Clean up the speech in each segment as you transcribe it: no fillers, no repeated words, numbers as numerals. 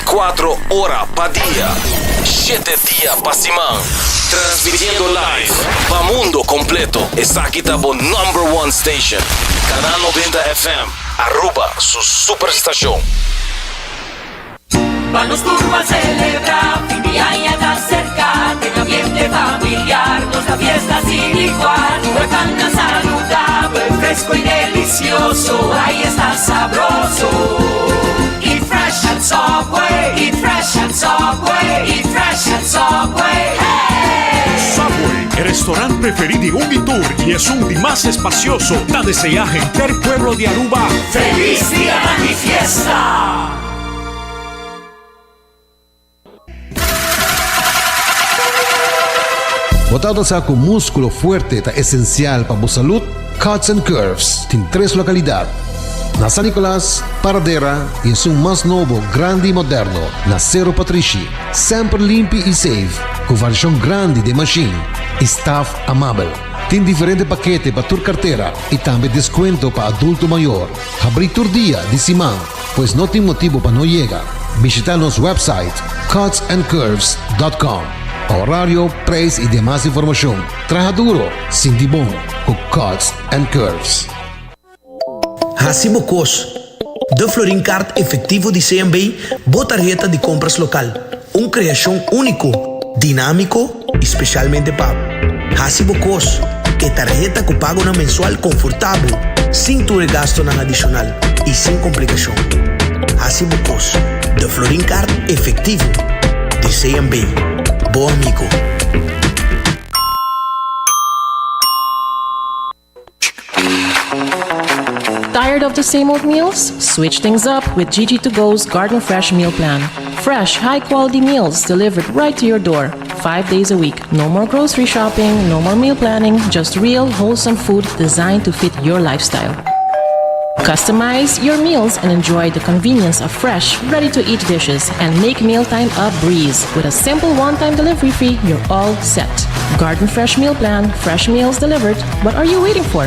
24 ora pa dia, shete dia pa siman. Transmitiendo live pa mundo completo. Esaki ta bo number one station. Canal 90 FM, Aruba su superstacion. Pa nos tur ban celebra, fin di aña ta cerca, den ambiente familiar, nos ta fiesta sin igual. Tur e pan a saludabel, fresco y delicioso, ay esta sabroso. Eat fresh at Subway, eat fresh at Subway, eat fresh at Subway, hey! Subway, e restaurant preferi di un di tur y esun di mas espacioso, ta desea henter pueblo di Aruba Feliz Dia di Fiesta! Bo tabata sa ku múskulo fuerte ta esensial pa bo salud? Cuts and Curves tin tres lokalidat, na San Nicolas, Paradera i esun mas nobo, grandi i moderno, na Sero Patrishi. Semper limpi i safe, ku variashon grandi den mashin i staf amabel. Tin diferente pakete pa tur kartera i tambe deskuento pa adulto mayor. Habrí tur dia di siman. Pues no tin motibu pa no yega. Bishita nos website cutsandcurves dot com pa horario, prijs y demas informacion. Traha duro, sinti bon cu Cuts and Curves. Hasi bo kos. De Florin Card Efectivo di CMB, bo tarheta di compras local. Un creacion unico, dinamico y specialmente pa bo. Hasi bo kos. E tarheta cu pagonan mensual confortabel, sin tur e gastonan adicional y sin complicacion. Hasi bo kos. De Florin Card Efectivo di CMB. Bo amigo. Tired of the same old meals? Switch things up with Gigi to Go's Garden Fresh Meal Plan. Fresh, high quality meals delivered right to your door, five days a week. No more grocery shopping, no more meal planning, just real, wholesome food designed to fit your lifestyle. Customize your meals and enjoy the convenience of fresh, ready to eat dishes and make mealtime a breeze. With a simple one time delivery fee, you're all set. Garden Fresh Meal Plan, fresh meals delivered. What are you waiting for?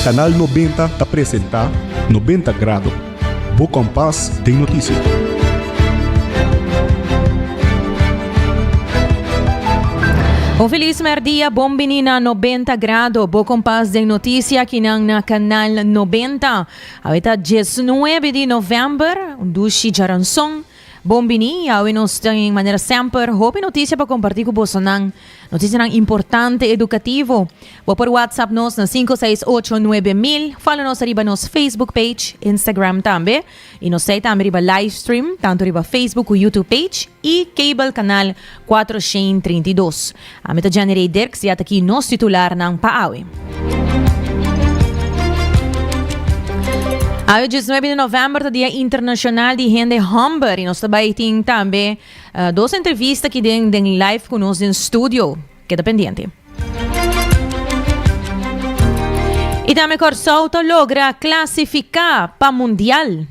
Canal 90 ta presenta 90 Grado, bo kompas den notisia. Un feliz merdia, bon bini na 90 Grado, bo kompas den noticia kinan na Canal 90. Awe ta 19 di november, un dushi djaranson. Bon bini, awe nos tin manera semper hopi noticia pa comparti cu bosonan. Noticianan importante educativo. Bo por WhatsApp nos na 568 9000, follow nos riba nos Facebook page, Instagram tambe. Y nos ta tambe riba livestream, tanto riba Facebook cu YouTube page y cable canal 432. Ami ta Jenny Ray Dirks y ata aki nos titularnan pa awe. Awe 19 di november ta dia internacional di hende homber y nos ta bay tin tambe uh, dos entrevista aki den, den live cu nos den studio. Keda pendiente. Y tambe Kòrsou ta logra klasifiká pa Mundial.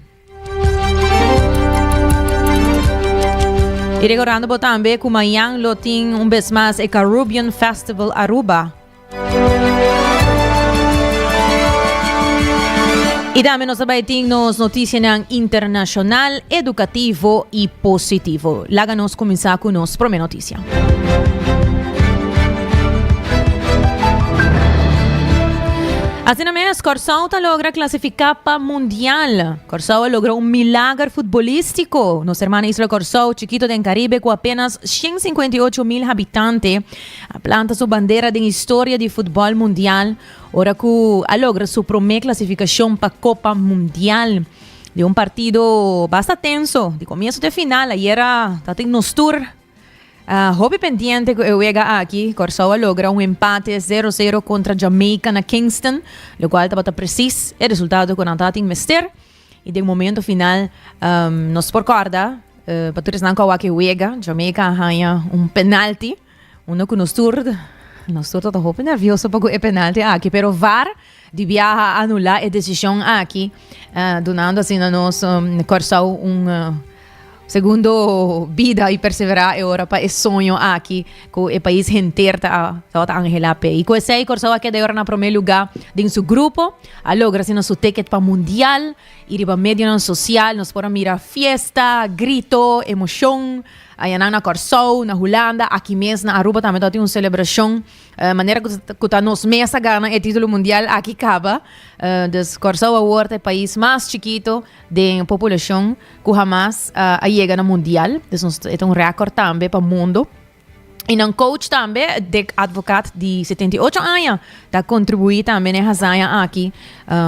Y recordando bo tambe cu mañan lo tin un bes mas e Caribbean Festival Aruba. Y tambe nos ta bay tin nos noticianan internacional, educativo y positivo. Laga nos cuminsa cu nos prome noticia. Asina mes, Kòrsou ta logra klasifiká pa Mundial. Kòrsou a logra un milager futbolístiko. Nos hermana isla Kòrsou, chikito den Karibe ku apenas 158 mil habitante, a planta su bandera den historia di futbòl mundial ora ku a logra su promé klasifikashon pa Kopa Mundial. Den un partido basta tenso, di komienso te final, ayera tabatin nos tur. Hopi pendiente ku e wega aki. Kòrsou a logra un empate zero zero kontra Jamaica na Kingston, lokual tabata presis e resultado ku nan tabatin mester. I den momento final nos por kòrda pa tur esnan ku a wak e wega, Jamaica a haña un penalti, unda ku nos tur nos tur tabata hopi nervioso pa ku e penalti aki, pero VAR di biaha a anulá e desishon aki, dunando asina nos Kòrsou un Segundo bida y persevera e ora pa e soño aki cu e pais henter ta tabata anhela p'e. Y cu esey Corsou a keda e ora na prome luga den su grupo, a logra asina su ticket pa Mundial y riba medionan social nos por a mira fiesta, grito, emocion ayanan na Corsou, na Hulanda, aki mes na Aruba tambe tabatin un celebracion. Manera ku ta nos mes a gana e título mundial aki kaba. Dus Kòrsou awor ta e pais mas chikito den populashon ku hamas a yega na mundial. Dus nos e ta un rèkòrt tambe pa mundo. I nan coach tambe, Dick Advocaat di 78 aña, ta kontribuí tambe na e hazaña aki.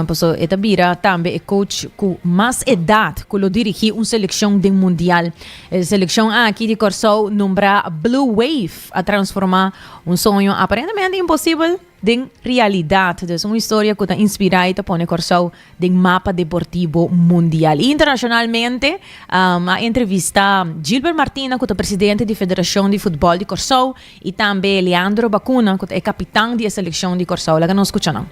Paso e ta bira tambe e coach ku mas edat ku lo dirigí un selekshon den mundial. E selekshon aki di Kòrsou nombrá Blue Wave a transformá un soño aparentemente imposibel den realidat. Dus un historia ku ta inspirá i ta pone Kòrsou den mapa deportivo mundial. Internashonalmente a entrevistá Gilbert Martina ku ta presidente di Federashon di Futbòl di Kòrsou i tambe Leandro Bacuna ku ta e kapitan di e selekshon di Kòrsou. Laga nos skucha nan.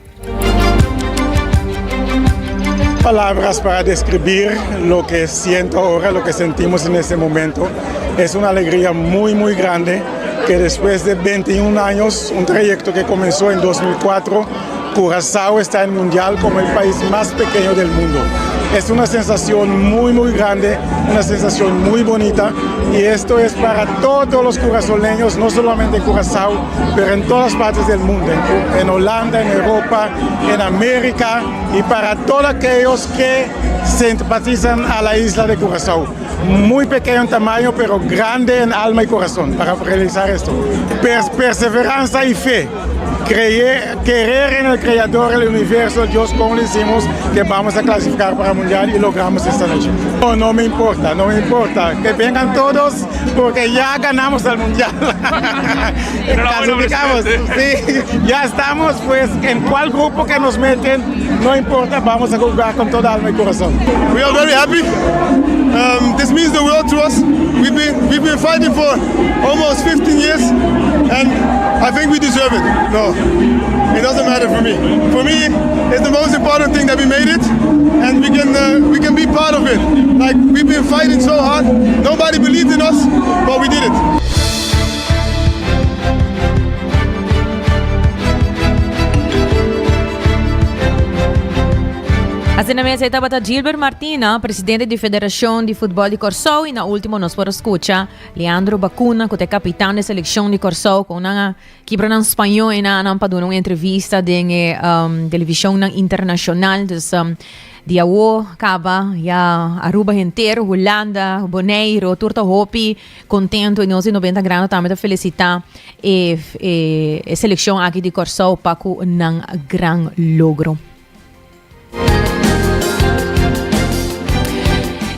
Palabras para describir lo que siento ahora, lo que sentimos en este momento. Es una alegría muy, muy grande que después de 21 años, un trayecto que comenzó en 2004, Curazao está en Mundial como el país más pequeño del mundo. Es una sensación muy, muy grande, una sensación muy bonita y esto es para todos los curazoleños, no solamente en Curazao, pero en todas partes del mundo, en, en Holanda, en Europa, en América y para todos aquellos que simpatizan a la isla de Curazao. Muy pequeño en tamaño, pero grande en alma y corazón para realizar esto. perseverancia y fe. Creer, querer en el Creador, el universo, Dios, como le hicimos, que vamos a clasificar para el Mundial y logramos esta noche. No, no me importa, no me importa. Que vengan todos porque ya ganamos el Mundial. Clasificamos, sí, ya estamos, pues en cuál grupo que nos meten, no importa, vamos a jugar con toda alma y corazón. We are very happy. Um, this means the world to us. We've been, we've been fighting for almost 15 years, and I think we deserve it. No, it doesn't matter for me. For me, it's the most important thing that we made it, and we can uh, we can be part of it. Like we've been fighting so hard, nobody believed in us, but we did it. Asina mes e tabata Gilbert Martina, presidente di Federashon di Futbòl di Kòrsou i na último nos por a skucha Leandro Bacuna ku ta e kapitan di selekshon di Kòrsou ku nan a kibra nan spañó i nan a pa duna un entrevista den e televishonnan internashonal. Dus di awo kaba ya Aruba henter, Hulanda, Boneiru tur ta hopi Contento y nos di 90 Grado tambe ta felicita e e seleccion aki di Corsou pa cu nan gran logro.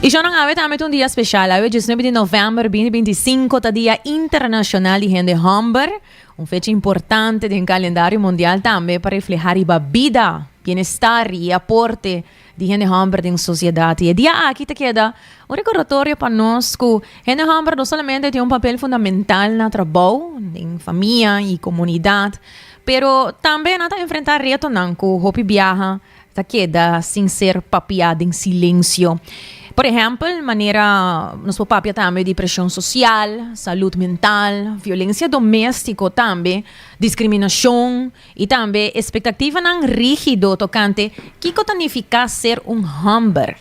Y shonan awe tambe ta un dia special. Awe 19 di november 2025 ta dia internacional di hende homber. Un fecha importante den calendario mundial tambe pa refleha riba bida, bienestar y aporte di hende hòmber den sosiedat. I e dia aki ta keda un rekordatorio pa nos ku hende hòmber no solamente tin un papel fundamental na trabou, den famia i komunidat, pero tambe nan ta enfrentá retonan ku hopi biaha ta keda sin ser papiá den silensio. Por ehèmpel, manera nos por papia tambe di preshon sosial, salud mental, violensia doméstiko tambe, diskriminashon, I tambe espektativanan rígido tokante kiko ta nifiká ser un hòmber.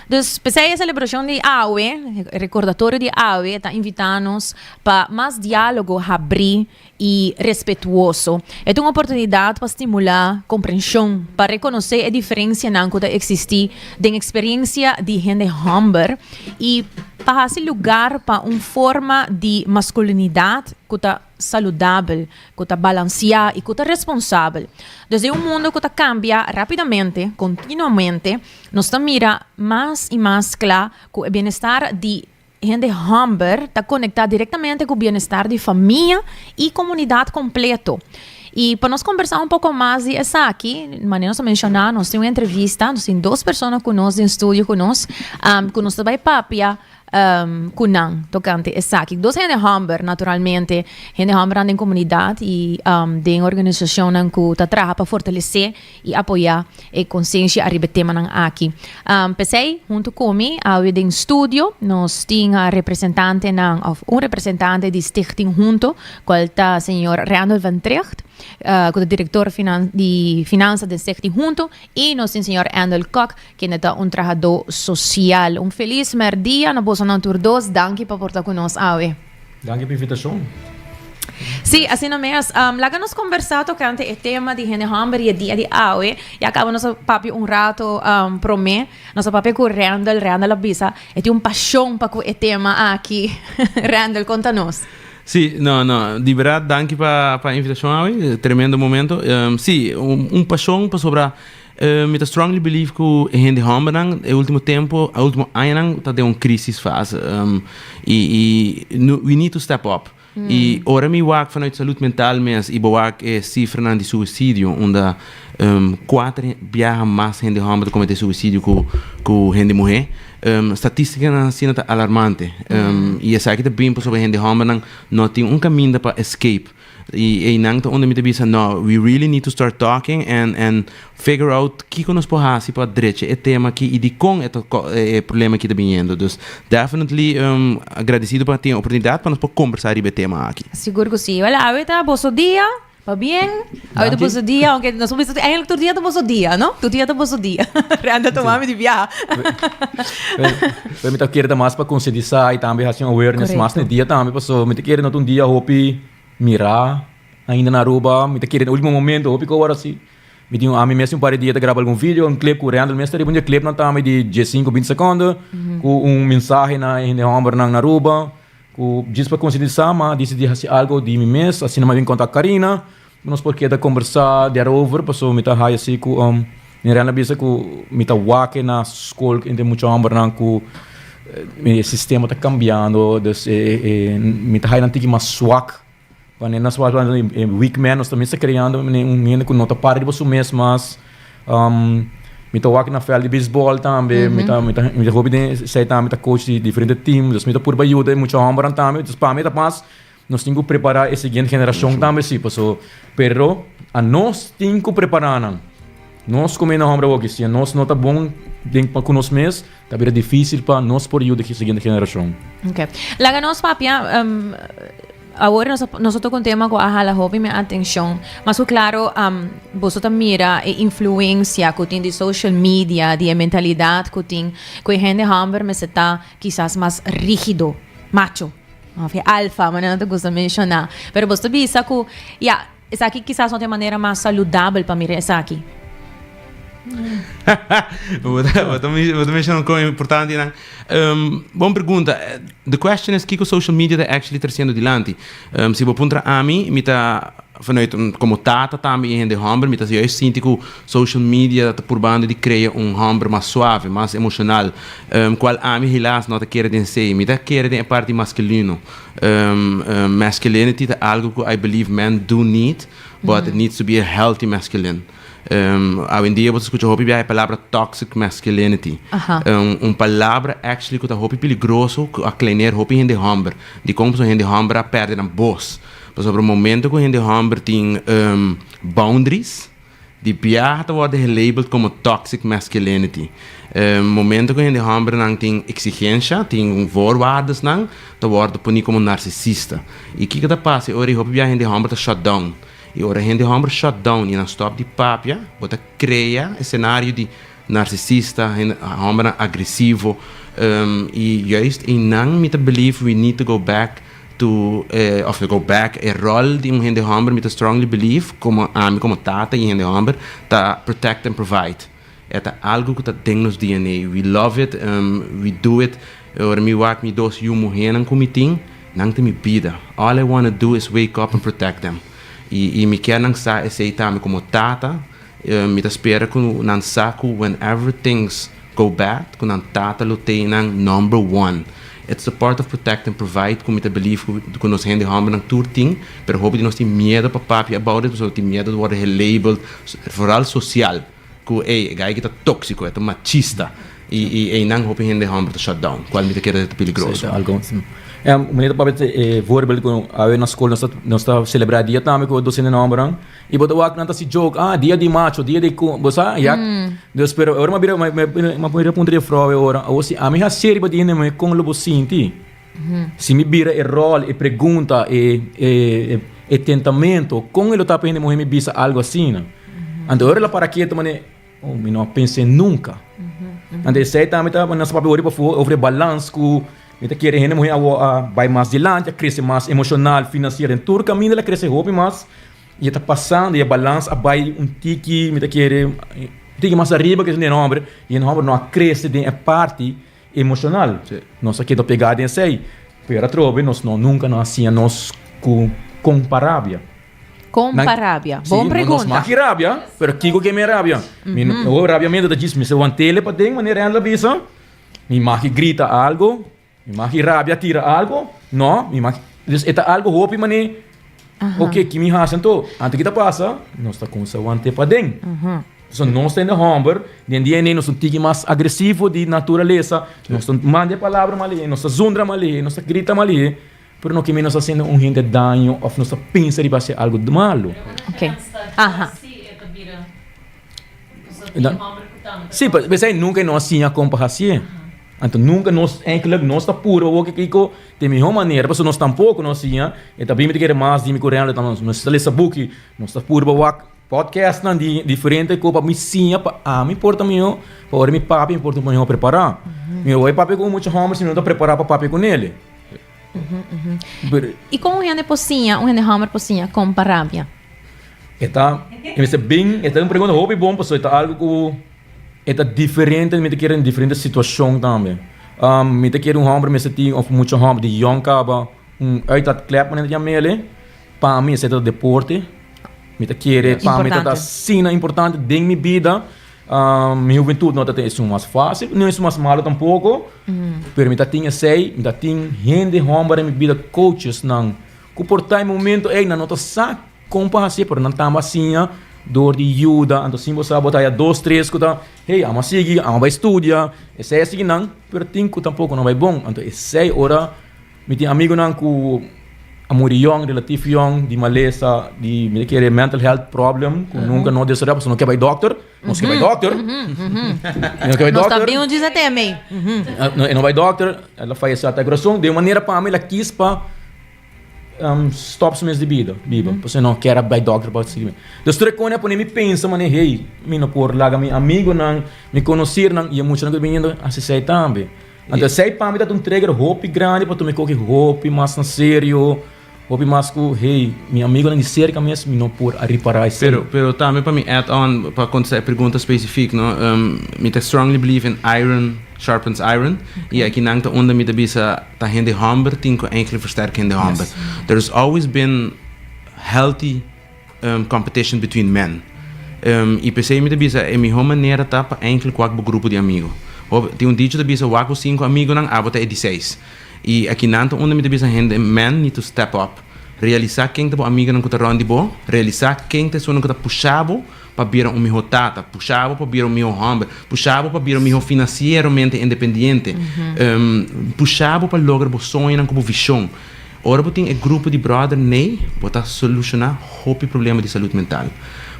Dus, p'esei e selebrashon di awe, e rekordatorio di awe, ta invitá nos pa mas diálogo habrí i respetuoso. E ta un oportunidat pa stimulá komprenshon, pa rekonosé e diferensianan ku ta eksistí den eksperensia di hende hòmber i pa hasi lugar pa un forma di maskulinidat ku ta saludabel, ku ta balansiá i ku ta responsabel. Dus den un mundu ku ta kambia rápidamente, kontinuamente, nos ta mira mas i mas kla ku e bienestar di. hende hòmber ta konektá direktamente ku bienestar di famia i komunidat kompleto. I pa nos kombersá un poko mas di esaki, manera nos a menshoná, nos tin un entrevista, nos tin dos persona ku nos den studio ku nos, ku nos ta bai papia ku nan tokante esaki. Dos hende hòmber, naturalmente, hende hòmbernan den komunidat i den organisashonnan ku ta traha pa fortalesé i apoyá e konsensia ariba e temanan aki. P'esei, huntu ku mi awe den studio nos tin representantenan òf un representante di Stichting Hunto, kual ta señor Randall van Trigt, ku ta direktor di finansa den Stichting Hunto, i nos tin señor Andel Kok, Kende ta un trahadó sosial. Un felis mèrdia na bosonan tur dos. Danki pa por ta ku nos awe. Danki pa invitashon. Sí, asina mes. Laga nos kombersá tokante e tema di hende hòmber i e dia di awe. Ya kaba nos a papia un rato promé. Nos a papia ku Randall. Randall a bisa e tin un pashon pa ku e tema aki. Randall, konta nos. Sí, no, no. Di bèrdat danki pa e invitashon awe. Tremendo momento. Sí, un pashon pasobra Mi ta strongly believe ku e hende hòmbernan e último tempu, e último añanan ta den un crisis fase i i we need to step up. I ora mi wak vanuit salud mental mes i bo wak e sifranan di suisidio unda kuater biaha mas hende hòmber ta komete suisidio ku ku hende muhé, statistikanan asina ta alarmante. I esaki ta bin pasobra hende hòmbernan no tin un kaminda pa escape. I einan ta unda mi ta bisa, no, we really need to start talking and and figure out kiko nos por hasi pa drecha e tema aki i dikon e ta e problema aki ta biniendo. Dus definitely agradecido pa tin e oportunidad pa nos por kombersa riba e tema aki. Sigur ku si. Wèl, awe ta boso dia, pabien. Awe ta boso dia, aunke nos por bisa eigenlijk tur dia ta boso dia, no? Tur dia ta boso dia. Randall ta wami di biaha. Pero mi ta kere ta mas pa konsientisá i tambe hasi un awareness mas na e dia tambe pasobra mi ta kere no ta un dia hopi Mira, ainda na Aruba, mi ta kere na ultimo momento, hopi ko ora si. Mi tin un ami mes un par di dia ta graba algun video, un clip ku Randall mes ta riba un di e clipnan tambe di diesinco, binti seconde, ku un mensahe na e hende hombernan na Aruba, ku djis pa konsientisá, ma disidi hasi algo di mi mes, asina mi a bin kontak Karina, ku nos por keda kombersá derover, pasobra mi ta haya si ku mi Randall a bisa ku mi ta wak na skol entre mucha hombernan ku E sistema ta cambiando, dus e mi ta haya nan tiki mas swak. Wanneer nan swak, e weak man nos tambe ta creando un hende cu no ta para riba su mes mas. Mi ta wak na veld di baseball tambe, mi ta mi ta mi ta hopi den esey tambe, mi ta coach di diferente team, dus mi ta purba yuda e mucha hombernan tambe. Dus pa mi ta mas nos tin cu prepara e siguiente generacion tambe si, paso pero anos tin cu prepara nan. Nos como hende homber awoki, si anos no ta bon den pa cu nos mes, Ta bira difícil pa nos por yuda e siguiente generacion. Ok. Laga nos papia, um, awor nos, nos a toca un tema cu a hala hopi mi atencion. Mas cu claro, um, boso ta mira e influencia cu tin di social media, di e mentalidad cu tin, cu e hende homber mester ta kisas mas rigido, macho, of e alfa, manera nan ta gusta menciona. Pero boso ta bisa cu, ya, Esaki kisas no ta e manera mas saludabel pa mira esaki. Bo ta menciona un cosa importante nan. Bon pregunta. The question is kiko social media ta actually treciendo dilanti. Si bo puntra ami, mi ta vanuit un como tata tambe y hende homber, mi ta juist sinti cu social media ta purbando di crea un homber mas suave, mas emocional, cual ami helaas no ta kere den esey. Mi ta kere den e parti masculino. Masculinity ta algo ku I believe men do need, but it needs to be a healthy masculine. Awendia bo ta skucha hopi biaha e palabra toxic masculinity. Un palabra actually ku ta hopi peligroso ku a kleineer hopi hende hòmber. Dikon? Pasobra hende hòmber a pèrdè nan bos. Pasobra momento ku hende hòmber tin boundaries, Di biaha ta wòrdu gelabeld komo toxic masculinity. Momento ku hende hòmbernan tin eksigensha, tin voorwaardesnan, ta wòrdu poni komo narsisista. I kiko ta pasa e ora ei hopi biaha hende hòmber ta shut down. I ora hende hòmber shut down i nan stòp di papia, bo ta krea e senario di narsisista, hende hòmbernan agresivo. I juist einan mi ta believe we need to go back to of go back e rol di un hende homber mi ta strongly believe como ami como tata y hende homber ta protect and provide e ta algo cu ta den nos DNA we love it we do it ora mi wak mi dos yu muhernan cu mi tin nan ta mi bida all I wanna do is wake up and protect them y mi kier nan sa esey tambe como tata mi ta spera cu nan sa cu whenever things go bad cu nan tata lo tey nan number one. It's the part of protect and provide ku mi ta believe ku ku nos hende hòmbernan tur tin, pero hopi di nos tin miedo pa papia about it pasobra tin miedo di wòrdu gelabeled, vooral sosial, ku ey e guy aki ta tóksiko, e ta machista i i einan hopi hende hòmber ta shut down, kual mi ta kere ta peligroso. Manera ta papia e voorbeeld ku awe na skol nos ta nos ta selebrá dia tambe ku docente hòmbernan. I bo ta wak nan ta hasi joke, ah, dia di macho, dia di ku, bo sa, ya. Dus, pero ora mi a bira, mi a bira puntra e frou e ora, awor si ami hasi riba di hende muhé, kon lo bo sinti? Si mi bira e ròl, e pregunta, e, e, e tentamento, kon e lo ta pa hende muhé mi bisa algu asina? Anto ora el a para ketu manera, oh, mi no a pens'é nunka. Anto esei tambe ta, nos a papia ora pafó over e balans ku mi ta kere hende muhé awor a bai mas dilanti, a krese mas emoshonal, finansiero, den tur kaminda el a krese hopi mas. I e ta pasando i e balans a bai un tiki, mi ta kere, un tiki mas ariba ku esun di e hòmber, i e hòmber no a krese den e parti emoshonal. Nos a keda pegá den esei. Pero atrobe nos no nunka no a siña nos ku kon pa rabia. Kon pa rabia? Bon pregunta. Nos maki rabia, pero kiko ke mi rabia? Mi no rabiamentu ta djis mi se want'el paden manera Randall a bisa, mi maki grita algo. Mi maki rabia tira algo? No, mi maki. Dus e ta algo hopi mane. Oké, ki mi hasi anto? Anto ki ta pasa? Nos ta kumsa wante paden. So nos ta hende hòmber, den DNA nos ta un tiki mas agresivo di naturalesa. Nos ta manda e palabra mal lihé, nos ta zundra mal lihé, nos ta grita mal lihé, pero no ke mi nos ta hasiendo un hende daño òf nos ta pensa riba hasi algo malu. Oké, aha. Sí, p'esei nunka no a siña kon pa hasié. Anto nunka nos eigenlijk nos ta puru awor ke kiko ta e mihó manera pasobra nos tampoko no a siña e ta bin mi ta kere mas di mi ku Renaldo ta nos ta lesa buki nos ta purba wak podcastnan di diferente ko pa mi siña pa ami por ta mihó pa ora mi papia mi por ta mihó prepará. Mi no bai papia ku un mucha hòmber si mi no ta prepará pa papia kunele. I kon un hende por siña un hende hòmber por siña kon pa rabia? E ta e mester bin e ta un pregunta hopi bon pasobra e ta algu ku E ta diferente, mi ta kere den diferente situacion tambe. Mi ta kere un homber mester tin of mucha homber di yong caba un uitlaatklep manera ta yama ele. Pa mi esei ta deporte. Mi ta kere pa mi ta ta asina importante den mi bida. Mi hubentud no ta tin esun mas facil, no esun mas malo tampoco. Pero mi ta tin esei, mi ta tin hende homber den mi bida, coaches nan, cu por ta e momento ei nan no ta sa. Kon pa hasi pero nan tamba siña dor di yuda anto sin bo sa bo ta haya dos tres ku ta hey amo a sigui amo bai studia esei a sigui nan pero tin ku tampoko no bai bon anto esei ora mi tin amigunan ku a muri yong relatif yong di malesa di mi ta kere mental health problem ku nunka no desaroya pasobra no ke bai dokter nos ke bai dokter no ke bai Nos dokter ta bin un djis a tema ei. E no bai dokter el a fayesé ata kurason den un manera pa mi el a kis pa Stop su mes di bida, biba. Pasobra no kier a bai dokter pa sigui. Dus tur e kone a pone mi pensa mane, hey, mi no por laga mi amigonan, mi konosirnan i e muchanan ku ta biniendo hasi esei tambe. Anto esei pa mi ta un trigger hopi grandi pa tuma e koki hopi mas na serio, hopi mas ku, hey, mi amigonan di serka mes mi no por a ripará esei. Pero, pero tambe pa mi add on, pa kontestá e pregunta spesifik, no, mi ta strongly believe in iron sharpens iron, i akinan ta unda mi ta bisa, Ta hende homber tin cu eigenlijk versterk hende homber. There has always been healthy competition between men. Y p'esey mi ta bisa e miho manera ta pa eigenlijk wak bo grupo di amigo. Tin un dicho ta bisa wak bo cinco amigonan abo ta e di seis. Y akinan ta unda mi ta bisa hende men need to step up. Realisa ken ta bo amigonan cu ta rond di bo, realisa ken ta esunnan cu ta pusha bo pa bira un mihó tata, pusha bo pa bira un mihó hòmber, pusha bo pa bira un mihó finansieramente independiente, pusha bo pa logra bo soñonan ku bo vishon. Ora bo tin e grupo di bròder nei, bo ta solushoná hopi problema di salud mental.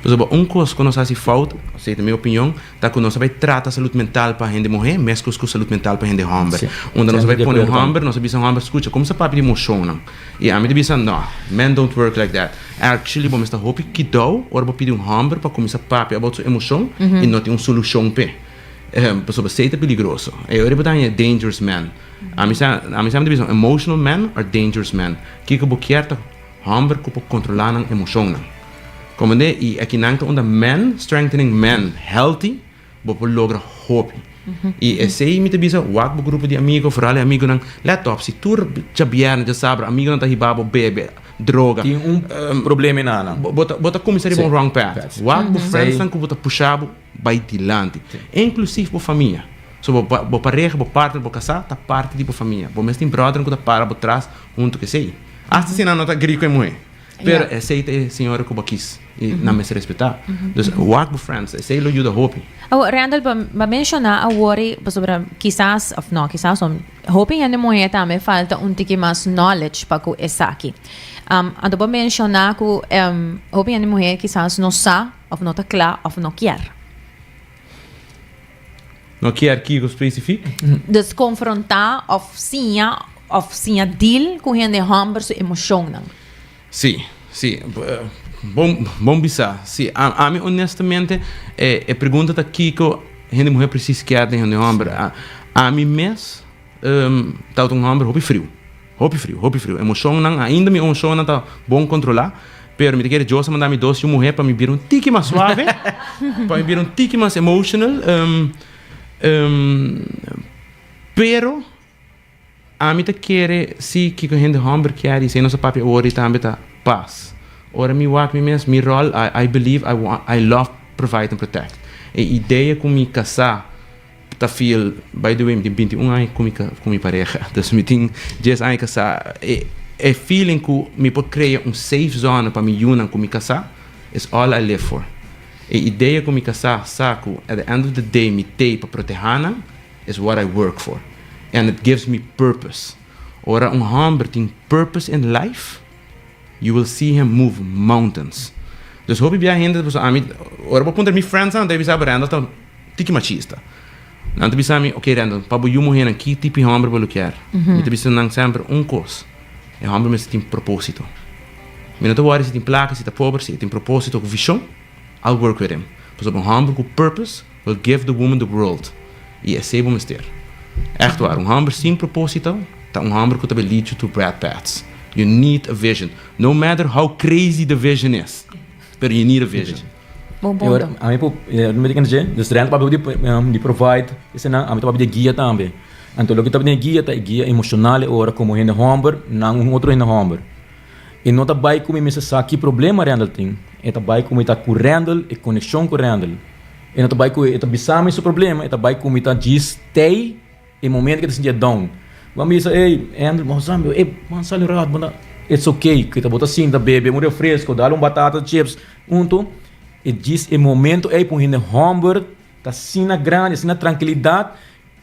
Pasobra un kos ku nos hasi fout, esei ta mi opinion, ta ku nos a bai trata salud mental pa hende muhé meskos ku salud mental pa hende hòmber. Unda nos a bai pone un hòmber, nos a bisa un hòmber, skucha, kumsa papia di emoshonnan. I ami ta bisa, No, men don't work like that. Actually, bo mester hopi kidou ora bo pidi un hòmber pa kuminsá papia about su emoshon i no tin un solushon p'e. Pasobra esei ta peligroso. E ora bo ta haña dangerous men. Ami sa, ami sa mi ta bisa, emotional men are dangerous men. Kiko bo kier ta hòmber ku por kontrolá nan emoshonnan. Komprendé? I akinan ta unda men strengthening men healthy. Bo por logra hopi. I esei mi ta bisa, wak bo grupo di amigo, foral e amigonan, let op, si tur djabièrnè, djasabra, amigonan ta hiba bo bebe droga. Tin un problema ei nan. Bo ta, bo ta kuminsá riba un wrong path. Wak bo friendsnan ku bo ta pusha bo bai dilanti. Inklusief bo famia. So bo bo pareha, bo partner, bo kasá ta parti di bo famia. Bo mes tin bròdernan ku ta para bo tras huntu ku esei. Asta si nan no ta agree ku e muhé. Pero esei ta e señora ku bo a kis i nan mester respetá. Dus wak bo friends, esei lo yuda hopi. Awor, Randall, bo a menshoná awor ei pasobra kisas, òf no kisas, hopi hende muhé tambe falta un tiki mas knowledge pa ku esaki. Anto bo a menshoná ku hopi hende muhé kisas no sa òf no ta kla òf no kier. No kier kiko specifiek? Dus konfrontá òf siña òf siña deal ku hende hòmber su emoshonnan. Sí, sí. Bon, bon bisá. Sí, ami honestamente e e pregunta ta kiko hende muhé presis kier den hende hòmber. Ami mes tabata un hòmber hopi friu. Hopi friu, hopi friu. Emoshonnan, ainda mi emoshonnan ta bon kontrolá, pero mi ta kere Dios a manda mi dos yu muhé pa mi bira un tiki mas suave, pa mi bira un tiki mas emotional. Pero ami ta kere si kiko hende hòmber kier i esei nos a papia awor i tambe ta pas. Ora mi wak mi mes, mi ròl, I believe I want, I love provide and protect. E idea ku mi kasá. Ta feel, by the way mi tin 21 aña ku mi ku mi pareha, dus mi tin dies aña kasá, e e feeling ku mi por krea un safe zone pa mi yunan ku mi kasá is all I live for. E idea ku mi kasá sa ku at the end of the day mi tei pa protehá nan is what I work for and it gives me purpose. Ora un hòmber tin purpose in life you will see him move mountains. Dus hopi bia hende ta bisa ami, ora bo puntra mi friends nan ta bisa bo Randall ta tiki machista. Nan ta bisa mi, ok Randall, pa bo yu muhernan ki tipo di homber bo lo kier? Mi ta bisa nan semper un kos, e homber mester tin proposito. Mi no ta wòri si tin plaka, si ta pober, si e tin proposito ku vishon, I'll work with him. Pasobra un homber ku purpose will give the woman the world. I esei bo mester. Ègt waar, un hòmber sin propósito ta un hòmber ku ta bai lead you to bad paths. You need a vision. No matter how crazy the vision is, pero you need a vision. Bon punto. Ami por, mi ta kende dje, dus Rent papia di di provide esenan, ami ta papia di guia tambe. Anto loke ta papia di guia ta e guia emoshonal e ora komo hende hòmber nan un otro hende hòmber. E no ta bai ku mi mester sa ki problema Randall tin, e ta bai ku mi ta ku Randall, e konekshon ku Randall. E no ta bai ku e ta bisa mi su problema, e ta bai ku mi ta djis tei e momento ku e ta sinti e down. Bo a bisa, ey, Andrew, bo sa mi, ey, bo a sali un rat, bo ta, it's okay, ku ta bo ta sinta bebe un refresco, dal un batata chips hunto, e djis e momento ey pa un hende homber ta asina grandi, asina trankilidat,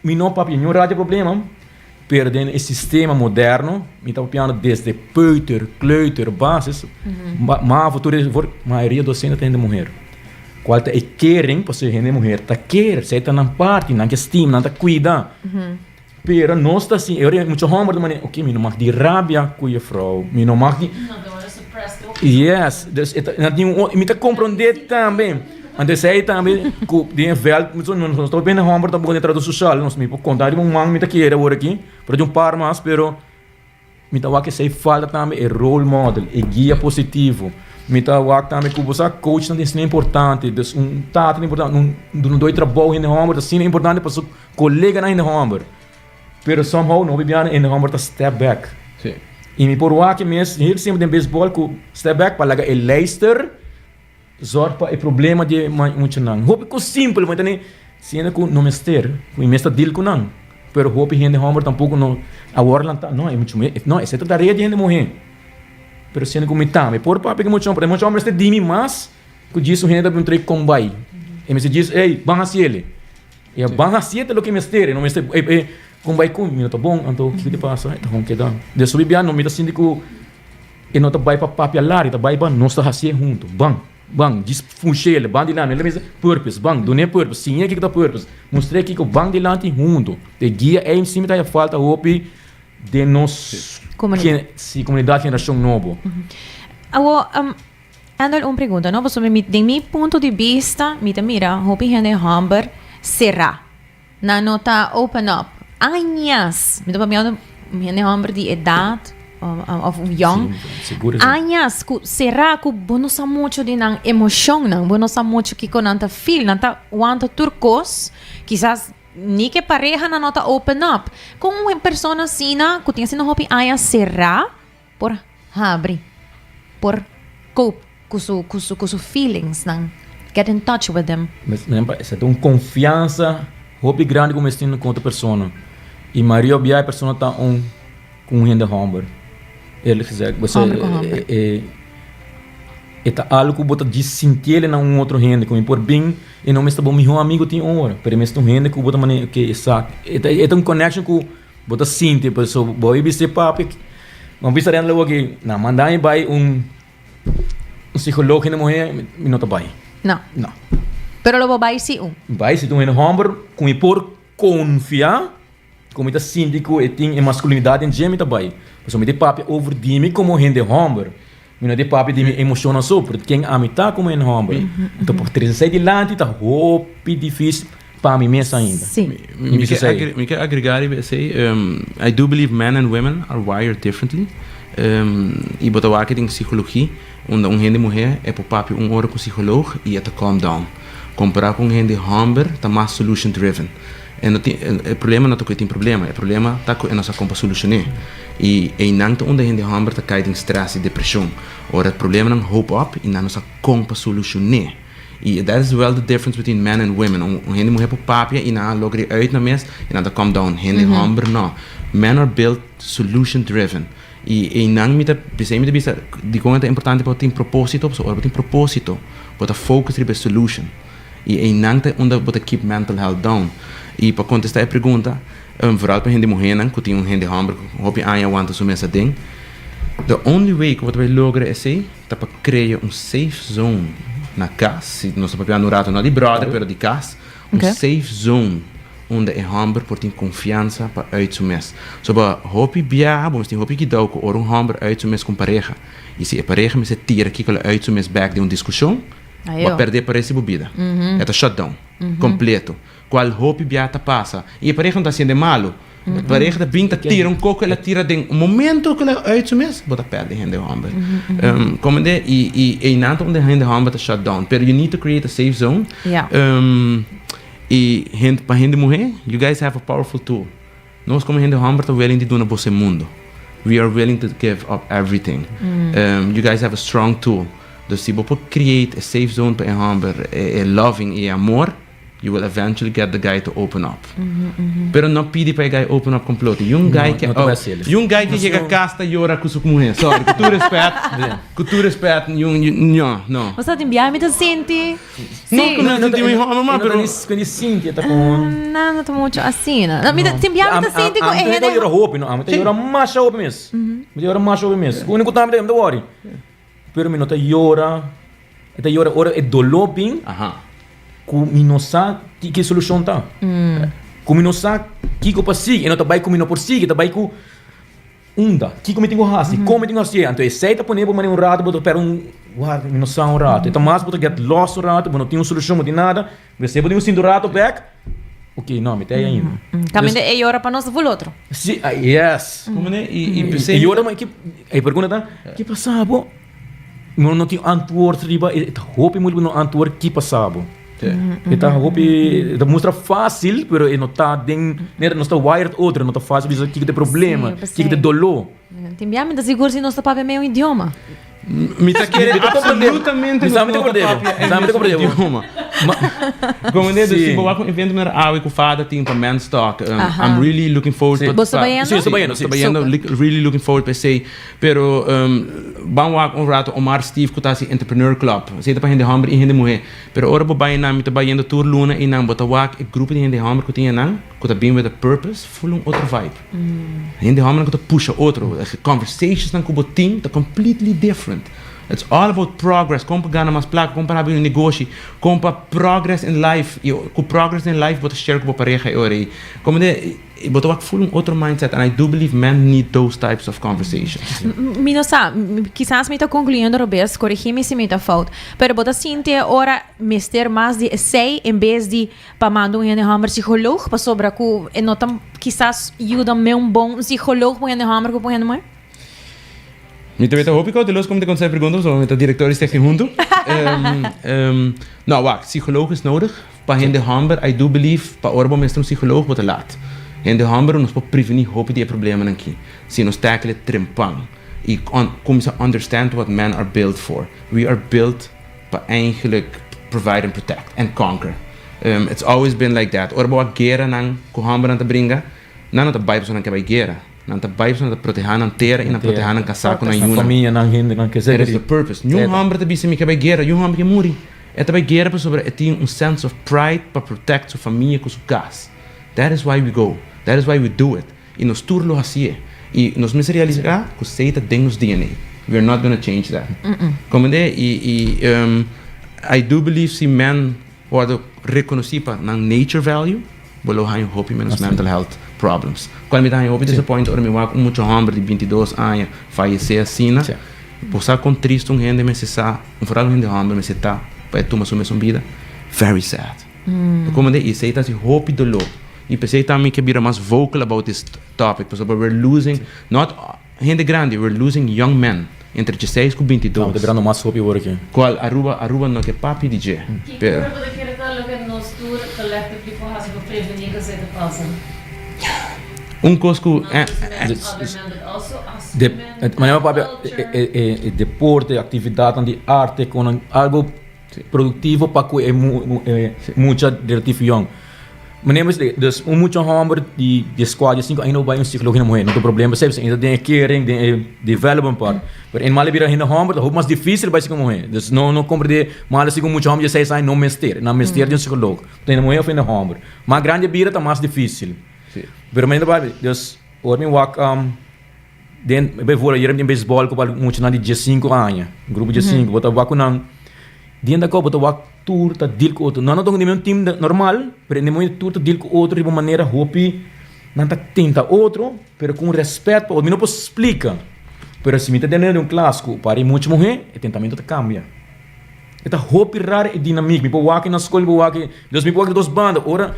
Mi no papia niun rat di problema, pero den e sistema moderno mi ta papiando desde peuter, kleuter, basis, mavo tur e for mayoria docente ta hende muher. Cual ta e kering pasobra hende muher ta ker, esei ta nan parti, nan ke stima, nan ta cuida. Pero nos ta asina, e ora mucha homber ta manera, ok mi no mag di rabia cu juffrouw, mi no mag di. Yes, dus e ta, nan tin un, mi ta comprende tambe. Anto esei tambe ku den e vèlt nos ta bende hòmber ta buska den trato sosial nos mi por konta riba un man mi ta kere awor aki pero tin un par mas pero mi ta wak esei falta tambe e role model e guia positivo mi ta wak tambe ku bo sa coachnan ta asina importante dus un tata ta importante un dunador di trabou hende hòmber ta asina importante pa su koleganan hende hòmber pero somehow no bibiana hende hòmber ta step back i mi por wak e mes heel simpel den beisbòl ku step back pa laga e leister Zorg pa e problema di e muchanan. Hopi kos simpel, bo tene siendo ku no mester, ku mi mes ta deal ku nan. Pero hopi hende homber tampoko no awor lanta, no, e mucha muhé, no, esei ta tarea di hende muhé. Pero siendo ku mi tambe por papia ku e mucha homber, e mucha homber mester di mi mas ku djis un hende ta bin trae kombai. E mester djis, ey, ban hasi ele. E a ban hasi e ta loke mester, e no mester, e, e, kombai ku mi no ta bon, anto kiko ta pasa? E ta hon keda. Des hopi bia no mi ta sinti ku. E no ta bai pa papia lar, e ta bai pa nos ta hasié huntu. Ban, ban, djis funshele, ban dilanti. Mi ta bisa purpose, ban, dun'é purpose, siñ'é kiko ta purpose, mustr'é kiko, ban dilanti huntu. E guia ei si mi ta haya falta hopi den nos Komunidat. Si, komunidat generashon nobo. Awor, Andel, un pregunta, no? Pasobra mi, den mi punto di bista, mi ta mira hopi hende hòmber será. Nan no ta open up. Añas! Mi ta papia un hende homber di edad of young. Añas ku sera ku bo no sa mucho di nan emocionnan, bo no sa mucho kiko nan ta feel, nan ta wanta tur kos, kisas ni ke pareha nan no ta open up. Kon un persona asina ku tin asina hopi aña sera por habri, por cope ku su ku su ku su feelings nan, get in touch with them. Esei ta un konfiansa. Hopi grandi ku mester tin ku otro persona. I mayoria bia e persona ta un ku un hende hòmber. Eerlijk gezegd. Bo Hòmber ku hòmber. E e ta algu ku bo ta djis sintiel na un otro hende ku mi por bin e no mester bo mihó amigu tin ora, pero e mester un hende ku bo ta manera oke e sa. E ta e ta un connection ku bo ta sinti pasobra bo a bisa e papia bo a bisa Randall awoki nan manda mi bai un Un psicoloog hende muhe mi no ta bai. No. No. Pero lo bo bai si un. Bai si un hende homber cu mi por confia, cu mi ta sinti cu e tin e masculinidad den dje mi ta bai. Pasobra mi ta papia over di mi como hende homber. Mi no ta papia di mi emocionnan so, pero ken ami ta como hende homber. Anto pa trece esey dilanti ta hopi dificil pa mi mes ainda. Si. Mi bisa esey. Mi ke agrega riba esey, I do believe men and women are wired differently. Y bo ta wak den psicologie unda un hende muher e por papia un ora cu psicoloog y e ta calm down. Compara cu un hende homber ta mas solution driven. E no tin, e problema no ta cu e tin problema, e problema ta cu e no sa con pa solucione. Y eynan ta unda hende homber ta cay den stress y depresion. Ora e problemanan hoop up y nan no sa con pa solucione. Y that is well the difference between men and women. Un hende muher por papia y nan a logra e uit nan mes y nan ta calm down. Hende homber no. Men are built solution driven. Y eynan mi ta, p'esei mi ta bisa dikon e ta importante pa bo tin proposito, pasobra ora bo tin proposito bo ta focus riba e solution. Y eynan ta unda bo ta keep mental health down. Y pa contesta e pregunta, vooral pa hende muhernan cu tin un hende homber cu hopi aña wanta su mes aden, the only way cu bo ta bay logra esey ta pa crea un safe zone na cas, si nos ta papiando un rato no di brother pero di cas, Un safe zone unda e homber por tin confiansa pa uit su mes. So pa hopi biaha bo mester tin hopi kidao cu ora un homber uit su mes cu un pareha y si e pareha mester tira kico lo uit su mes bek den un discusion, bo a perde pa rest di bo bida. E ta shut down completo. Cual hopi biaha ta pasa y e pareha no ta haciendo e malo. E pareha ta bin ta tira un koko el a tira den un momento ku el a uit su mes bo ta pèrdè hende hòmber. Komende i i einan ta unda hende hòmber ta shut down pero you need to create a safe zone. I hende pa hende muhé you guys have a powerful tool. Nos komo hende hòmber ta willing di duna boso e mundo. We are willing to give up everything. You guys have a strong tool. Dus si bo por create a safe zone pa e hòmber e loving i e amor. You will eventually get the guy to open up. Pero no pidi pa e guy open up completo. Y un guy que, oh, y un guy que llega cas ta llora cu su muher. Sorry, cu tur respet, cu tur respet, y un, no, no. Bo sa tin biaha mi ta sinti. No, cu no sinti mi homber, ma, pero. Cu ni sinti ta con. No, no ta mucho asina. No, mi ta, tin biaha mi ta sinti cu e hende. Ami ta yora hopi, no. Ami ta yora masha hopi mes. Mi ta yora masha hopi mes. Cu unico tambe ta, mi ta worry. Pero mi no ta yora. E ta yora ora e doló bin ku mi no sa ki solushon ta. Ku mi no sa kiko pa sigui. E no ta bai ku mi no por sigui, e ta bai ku unda, kiko mi tin ku hasi, kon mi tin ku hasié. Anto esei ta pone bo manera un rato bo ta pèrdè un wak, mi no sa un rato. E ta mas bo ta get lost un rato, bo no tin un solushon, bo no tin nada. Mester bo tin un sinti un rato bek, ok, no, mi ta ei ainda. Kaminda e yora pa nos ful otro. Si, yes. E yora, ma e pregunta ta, ki pasa bo? No no tin antwoord riba e ta hopi moeilijk no antwoord ki pasa bo. E ta hopi e ta mustra fácil pero e no ta den nera nos ta wired otro no ta fácil bisa kiko ta e problema kiko ta e doló. Tin bia mi ta sigur si nos ta papia medio idioma. Mi ta kere absolutamente nos no ta papia e mesun idioma. Como ne si bo wak un evento manera awe ku Fada tin pa Men's Talk I'm really looking forward pa Bo sta bayendo? Si bo sta bayendo si. Really looking forward pa esei. Pero ban wak un rato Omar Steve ku ta hasi Entrepreneur Club. Esei ta pa hende hòmber i hende muhé. Pero ora bo bai einan, mi ta bai yendo tur luna einan, bo ta wak e grupo di hende hòmber ku tin einan, ku ta bin with a purpose, ful un otro vibe. Hende hòmbernan ku ta pusha otro. Conversationsnan ku bo tin ta completely different. It's all about progress, kon pa gana mas plaka, kon pa habri un negoshi, kon pa progress in life. I ku progress den life bo ta share ku bo pareha e ora ei. Komo de. I bo ta wak ful un otro mindset and I do believe men need those types of conversations. Mi no sa, kisas mi ta concluyendo robes, coregi mi si mi ta fout, pero bo ta sinti e ora mester mas di esey en bes di pa manda un hende homber psicoloog pasobra cu e no ta kisas yuda meun bon un psicoloog pa un hende homber cu pa un hende muher? Mi ta weta hopi cauteloso como mi ta contesta e pregunta pasobra mi ta director di Stichting Hunto. No, wak, psicoloog is nodig. Pa hende hòmber, I do believe, pa ora bo mester un psicoloog bo ta laat. Hende hòmber nos por prevení hopi di e problemanan aki si nos tackle e trempan i cuminsa understand what men are built for. We are built pa eigenlijk provide and protect and conquer. It's always been like that. Ora bo wak gueranan ku hòmbernan ta bringa, nan no ta bai pasobra nan ke bai guera. Nan ta bai pasobra nan ta protehá nan tera i nan protehá nan kasá ku nan yunan. Famia, nan hendenan ke That is the purpose. Niun hòmber ta bisa mi ke bai guera, niun hòmber ke muri. E ta bai guera pasobra e tin un sense of pride pa protect su famia ku su kas. That is why we go. That is why we do it. I nos tur lo hasié. I nos mester realisá ku esei ta den nos DNA. We are not gonna change that. Komprendé? I i I do believe si men wòrdu rekonosí pa nan nature value, bo lo haña hopi ménos mental health problems. Kual mi ta haña hopi disappoint ora mi wak un mucha hòmber di bintidos aña fayesé asina. Bo sa kon tristu un hende mester sa, foral un hende hòmber mester ta pa e tuma su mesun bida? Very sad. Komprendé? I esei ta hasi hopi doló. I p'esei tambe mi ke bira mas vocal about this topic, pasobra we're losing not hende grandi, we're losing young men entre dieseis ku bintidos. Ta birando mas hopi awor aki. Kual Aruba, Aruba no ke papia di dje, Kiko pero. bo ta kere ta loke nos tur collectively por hasi pa prevení ku esei ta pasa? Un kos ku. Not just men, other men, but also us De, women, manera papia, culture. e, e, e deporte, aktividatnan di arte, konan algo produktivo pa ku e mucha relatief yong. Meneer mester, dus un mucha homber di dieskuater, diesinku aña no bai un psicoloog hende muher, no ta problema esei, pasobra e ta den e kering, den e development part. Pero e mal a bira hende homber ta hopi mas dificil bai sika muher. Dus no no comprende mal asi ku mucha homber dieseis aña no mester, nan mester di un psicoloog, ta hende muher of hende homber. Mas grandi a bira ta mas dificil. Pero mi ta papia, dus ora mi wak den bijvoorbeeld ayer mi tin baseball ku muchanan di diesinku aña, grupo diesinku, bo ta wak ku nan. Dien ta koba ta wak tur ta deal ku otro. Nan no ta den un team normal, pero den momento tur ta deal ku otro riba un manera hopi nan ta tenta otro, pero ku un respet pa otro. Mi no por splika, pero si mi ta den un klas ku pari mucha muhé, e tentamento ta kambia. E ta hopi raro e dinamik. Mi por wak na skol, mi por wak, dus mi por wak di dos banda. Ora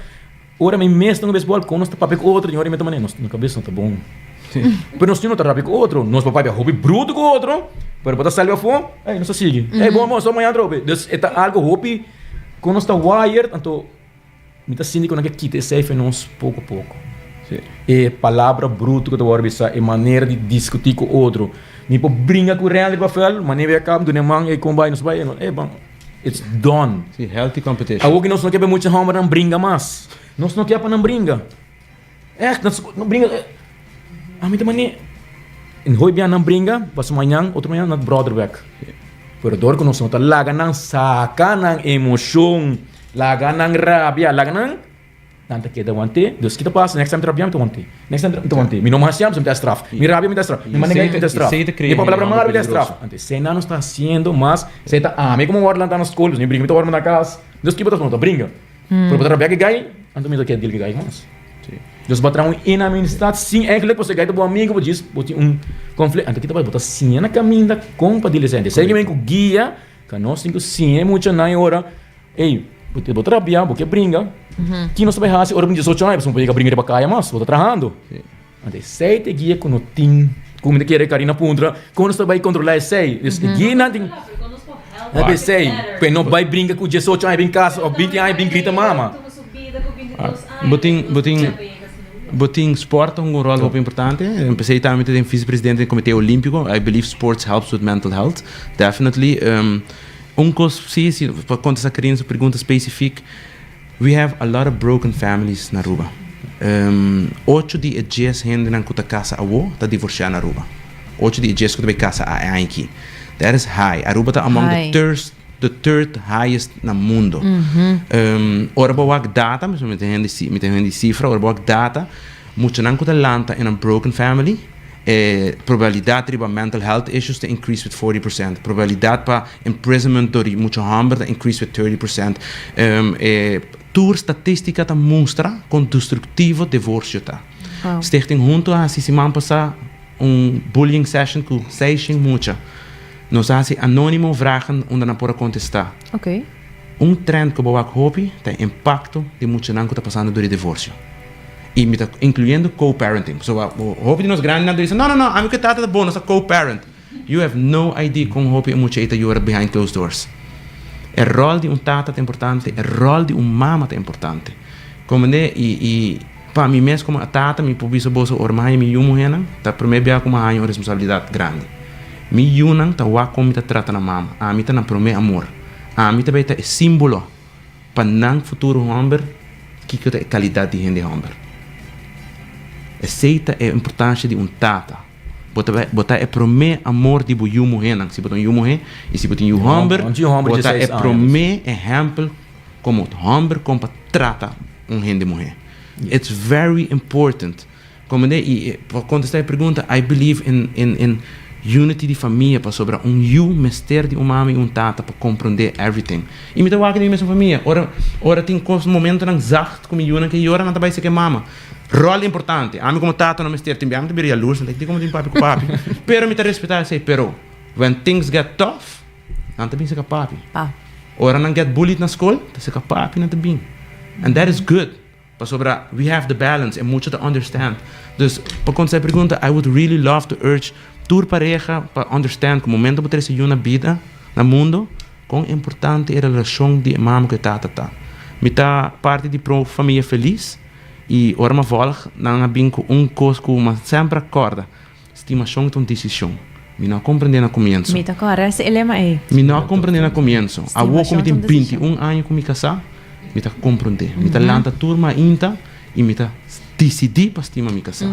ora mi mes ta na beisbòl, kon nos ta papia ku otro, i ora mi ta manera, nos kabes no ta bon. Pero nos no ta rabia ku otro, nos por papia hopi bruto ku otro, pero bo ta sali afó, ey, nos ta sigui. Ey, bon, bon, so mañana atrobe. Dus e ta algo hopi ku nos ta wired, anto mi ta sinti ku nan ke kita esei for nos poko poko. E palabra bruto ku ta wòrdu bisa, e manera di diskutí ku otro. Mi por bringa ku Randy riba vèlt, manera mi a kaba, duna e man, ey, kon bai, nos bai, ey, bon, it's done. Sí, healthy competition. Awor ku nos no ke pa e mucha hòmbernan bringa mas. Nos no ke pa nan bringa. Echt, nan no bringa. Ami ta mane. En hoy bia nan bringa, paso mañan, otro mañan nan brother bek. Pero dor ku nos no ta laga nan saka nan emocion, laga nan rabia, laga nan, nan ta keda wante. Dus kita pasa, next time ta rabia mi ta wante. Next time mi ta wante. Mi no mas hasiam, mi ta straf. Mi rabia mi ta straf. Mi manda mi ta straf. Mi papia palabra malo mi ta straf. Anto esei nan nos ta hasiendo mas, esei ta ami komo wòrdu lanta na skol, mi bringa mi ta wòrdu manda kas. Dus kiba ta no ta bringa. Pero bo ta rabia ku e gai, anto mi ta keda deal ku e gai mas. Dus bo a traha un enemistad sin eigenlijk pasobra e gai ta bo amigo, bo djis bo tin un conflicto. Anto kita bo ta siña na caminda con pa deal esei. Esei ki men ku guia, ka nos tin ku siña e muchanan e ora, ey, bo ta rabia, bo ke bringa, ki nos ta bai hasi ora bo tin diesocho aña pasobra bo no por yega bringa riba kaya mas, bo ta trahando. Anto esei ta e guia ku no tin, ku mi ta kere Karina puntra, kon nos ta bai kontrolá esei? Dus e guianan tin, e esei, ku e no bai brinka ku diesocho aña bin kas òf binti aña bin grita mama. Bo tin, bo tin, bo tin sport ta hunga un ròl hopi importante. P'esei tambe mi ta den vicepresidente den Komité Olímpiko. I believe sports helps with mental health, definitely. Un kos si, si pa kontestá Karina su pregunta spesifik, We have a lot of broken families na Aruba. Ocho di e djes hendenan ku ta kasa awo ta divorsiá na Aruba. Ocho di e djes ku ta bai kasa a e aña aki. That is high. Aruba ta among the third, the third highest na mundo. Ora bo wak data, mi ta hende mi ta hende sifra, ora bo wak data, muchanan ku ta lanta in a broken family, E probabilidad riba mental health issues ta increase with forty percent. Probabilidad pa imprisonment dor di mucha homber ta increase with thirty percent. E tur statistica ta mustra con destructivo divorcio ta. Stichting Hunto a haci siman pasa un bullying session cu seishen mucha. Nos a haci anonimo vragen unda nan por a contesta. Un trend cu bo wak hopi ta e impacto di muchanan cu ta pasando dor di divorcio. Y mi ta incluyendo co-parenting. Pasobra hopi di nos grandinan ta bisa, no, no, no, ami cu e tata ta bon, nos ta co-parent. You have no idea con hopi e mucha ey ta yora behind closed doors. E rol di un tata ta importante, e rol di un mama ta importante. Comprende? Y, y pa mi mes como tata, mi por bisa boso ora mi haña mi yu muhernan, ta prome bia cu mi haña un responsabilidad grandi. Mi yunan ta wak con mi ta trata nan mama. Ami ta nan prome amor. Ami ta bay ta e simbolo. pa nan futuro hòmber kiko ta e kalidat di hende hòmber. Esei ta e importansha di un tata. Bo ta bo ta e promé amor di bo yu muhénan, si bo ta un yu muhé, i si bo tin yu hòmber, bo ta e promé ehèmpel komo hòmber kon pa trata un hende muhé. It's very important. Comprende? I pa contesta e pregunta, I believe in in in unity di famia pasobra un yu mester di un mama i un tata pa comprende everything. I mi ta wak den mi mesun famia, ora ora tin cos momentonan zacht cu mi yunan ke yora nan ta bai seke mama. Rol importante, ami como tata no mester tin bia, mi ta bira yalurs, mi ta como tin papi cu papi, pero mi ta respeta esey, pero when things get tough, nan ta bin seka papi. Ora nan get bullied na scol, ta seka papi nan ta bin. And that is good. Pasobra we have the balance e mucha ta understand. Dus pa contesta e pregunta I would really love to urge tur pareha pa understand cu momento bo trece yu na bida, na mundo, con importante e relacion di e mama cu e tata ta. Mi ta parti di Pro Famia Feliz y ora mi a volg nan a bin cu un cos cu mi semper a corda, Stimacion ta un decision. Mi no a comprende na comienzo. Mi ta corda ese lema ey. Mi no a comprende na comienzo. Awor cu mi tin 21 aña cu mi casá, mi ta comprende. Mi ta lanta tur mainta y mi ta dicidi pa stima mi casá.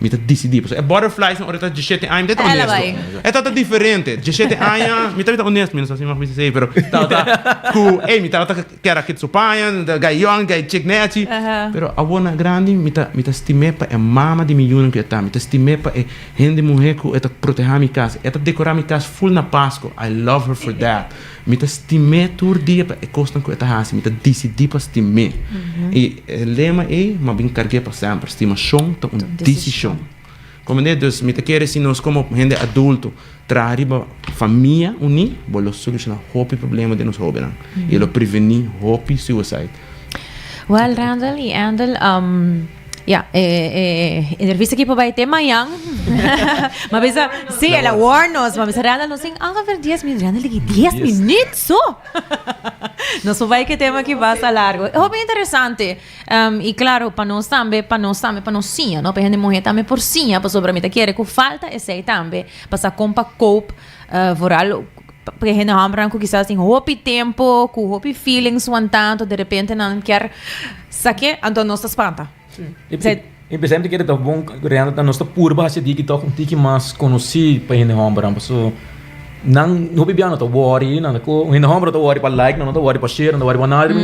Mi ta dicidi. Pasobra e butterflies ora ta diesshete aña, mi ta honesto. E tabata diferente. Diesshete aña, mi tabata honesto, mi no sa si mi mag bisa esey, pero tabata cu, ey, mi tabata kier a kit su paña, gay yong, gay chick nechi. Pero awor na grandi mi ta mi ta stim'é pa e mama di mi yunan ku e ta. Mi ta stim'é pa e hende muhé ku e ta protehá mi kas. E ta dekorá mi kas ful na Pasko. I love her for that. Mi ta stim'é tur dia pa e kosnan ku e ta hasi. Mi ta disidí pa stim'é. I e lema ei mi a bin karg'é pa semper, stimashon ta un desishon. Comprende? Dus mi ta kere si nos komo hende adulto traha riba famia uní, bo lo solushoná hopi problema den nos hóbennan i lo prevení hopi suicide. Well, Randall i Andel, ya, e e entrevista aki por bai te mañan. Ma bisa, sí, el a warn nos. Ma bisa, Randall, nos tin ongeveer dies minuut. Randall di ki, dies minuut so? Nos por bai ku e tema aki basta largo. Hopi interesante. I klaro, pa nos tambe, pa nos tambe, pa nos siña, no? Pa e hende muhé tambe por siña, pasobra mi ta kere ku falta esei tambe pa sa kon pa cope, vooral pa e hende hòmbernan ku kisas tin hopi tempu, ku hopi feelings wantantu, de repente nan kier sa ke, anto nos ta spanta. I pensé mi ta kere ta bon Renda ta nos ta purba hasi diki tok un tiki mas konosí pa hende hòmbernan paso nan hopi bia no ta wòri nan ta ko hende hòmber no ta wòri pa like nan no ta wòri pa share nan no ta wòri pa nada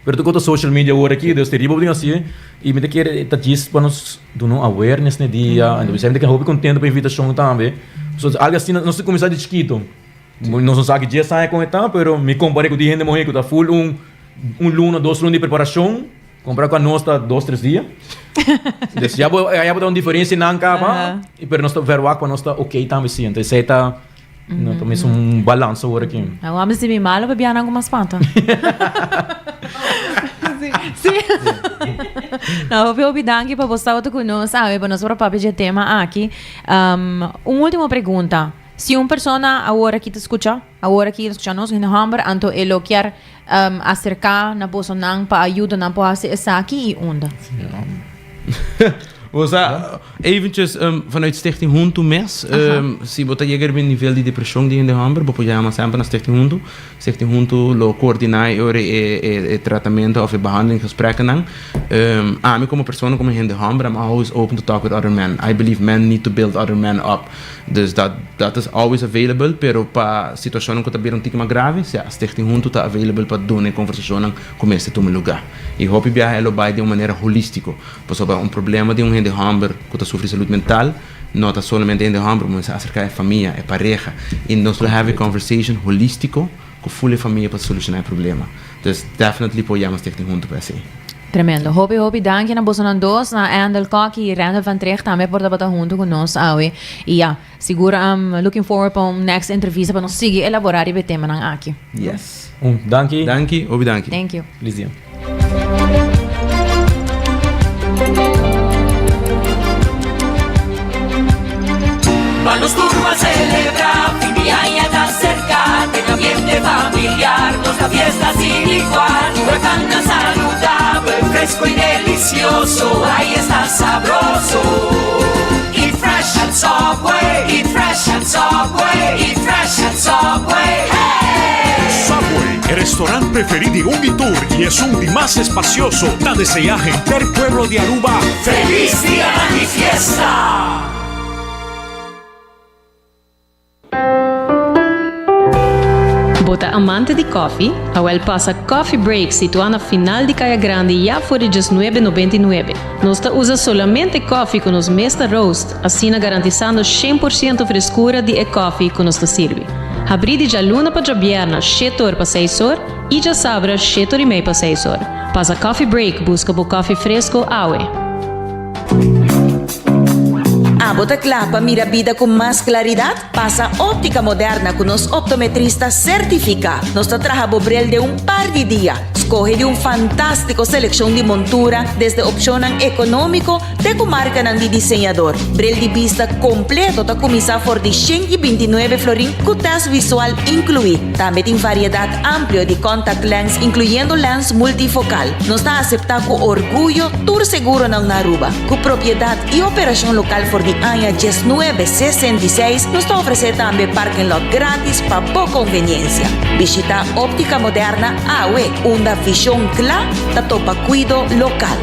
pero tur ku ta social media awor aki dus riba bo tin hasi i mi ta kere ta djis pa nos duna un awareness na e dia anto mi ta keda hopi kontento pa e invitashon tambe pasobra algu asina nos ta kuminsá di chikito nos no sa ki dies aña kon e ta pero mi kompar'é ku tin hende muhé ku ta ful un un luna dos luna di preparashon. Compra cu anos ta dos tres dia. Dus ya bo ya bo ta un diferencia nan caba, y pero nos ta verwacht pa nos ta ok tambe si. Entonces esey ta no ta mes un balance awor aki. Awor ami si mi malo pa biaha nan cu mas spanta. Si, si. No, hopi hopi danki pa bo tabata cu nos awe pa nos por a papia dje tema aki. Un ultimo pregunta. Si un persona awor aki ta scucha, Awor aki nos scucha nos hende homber, anto e lo kier acerca na bosonan pa ayuda nan por haci esaki y unda? Bo sa, eventjes vanuit Stichting Huntu mes, si bo ta yega riba e nivel di depresion di hende homber, bo por yama semper na Stichting Huntu. Stichting Huntu lo coordina e ora e tratamento of e behandelingsgesprekkennan. Ami como persona, como hende homber, I'm always open to talk with other men. I believe men need to build other men up. Dus dat dat is always available, pero pa situacionnan cu ta bira un tiki mas grave, sea, Stichting Hunto ta available pa duna e conversacionnan cu mester tuma lugar. Y hopi biaha e lo bay den un manera holistico, pasobra un problema di un hende homber cu ta sufri salud mental no ta solamente hende homber, bo mester acerca e famia, e pareha, y nos lo have e conversation holistico cu full e famia pa soluciona e problema. Dus definitely por yama Stichting Hunto pa esey. Tremendo. Hopi hopi danki na bosonan dos, na Andel Kok y Randall van Trigt tambe por tabata hunto cu nos awe. Y ya, sigur I'm looking forward pa un next entrevista pa nos sigui elabora riba e temanan aki. Yes. Un danki. Danki, hopi danki. Thank you. Feliz dia. Pa nos tur a celebra, fin di aña ta cerca, den ambiente familiar, nos ta fiesta sin igual. Tur e pan saludabel, fresco y delicioso, ay esta sabroso. Eat fresh at Subway, eat fresh at Subway, eat fresh at Subway, hey! Subway, e. restaurant preferi di un y tur y esun di mas espacioso ta desea henter pueblo di Aruba Feliz Dia di Fiesta! Bo ta amante di koffie? Awel pasa Coffee Break situá na final di Kaya Grandi ya for di diesnuebe nobenta i nuebe. Nos ta usa solamente koffie ku nos mes ta roast, asina garantisando shen por siento freskura di e koffie ku nos ta sirbi. Habrí di djaluna pa djabièrna shete or pa seis or i djasabra shete or i mei pa seis or. Pasa Coffee Break buska bo koffie fresko awe. Abo ta kla pa mira bida ku mas klaridat? Pasa Óptica Moderna ku nos optometrista sertifiká. Nos ta traha bo bril den un par di dia. Skohe di un fantástiko selekshon di montura, desde opshonnan ekonómiko te ku markanan di diseñador. Bril di bista kompleto ta kuminsá for di 129 florin ku tèst visual inkluí. Tambe tin variedat amplio di contact lens inkluyendo lens multifokal. Nos ta aseptá ku orguyo tur seguronan na Aruba. Ku propiedat i operashon lokal for di aña diesnuebe sesenta i seis, nos ta ofresé tambe parking lot gratis pa bo konveniensia. Bishitá Óptica Moderna awe, unda vishon kla ta topa kuido lokal.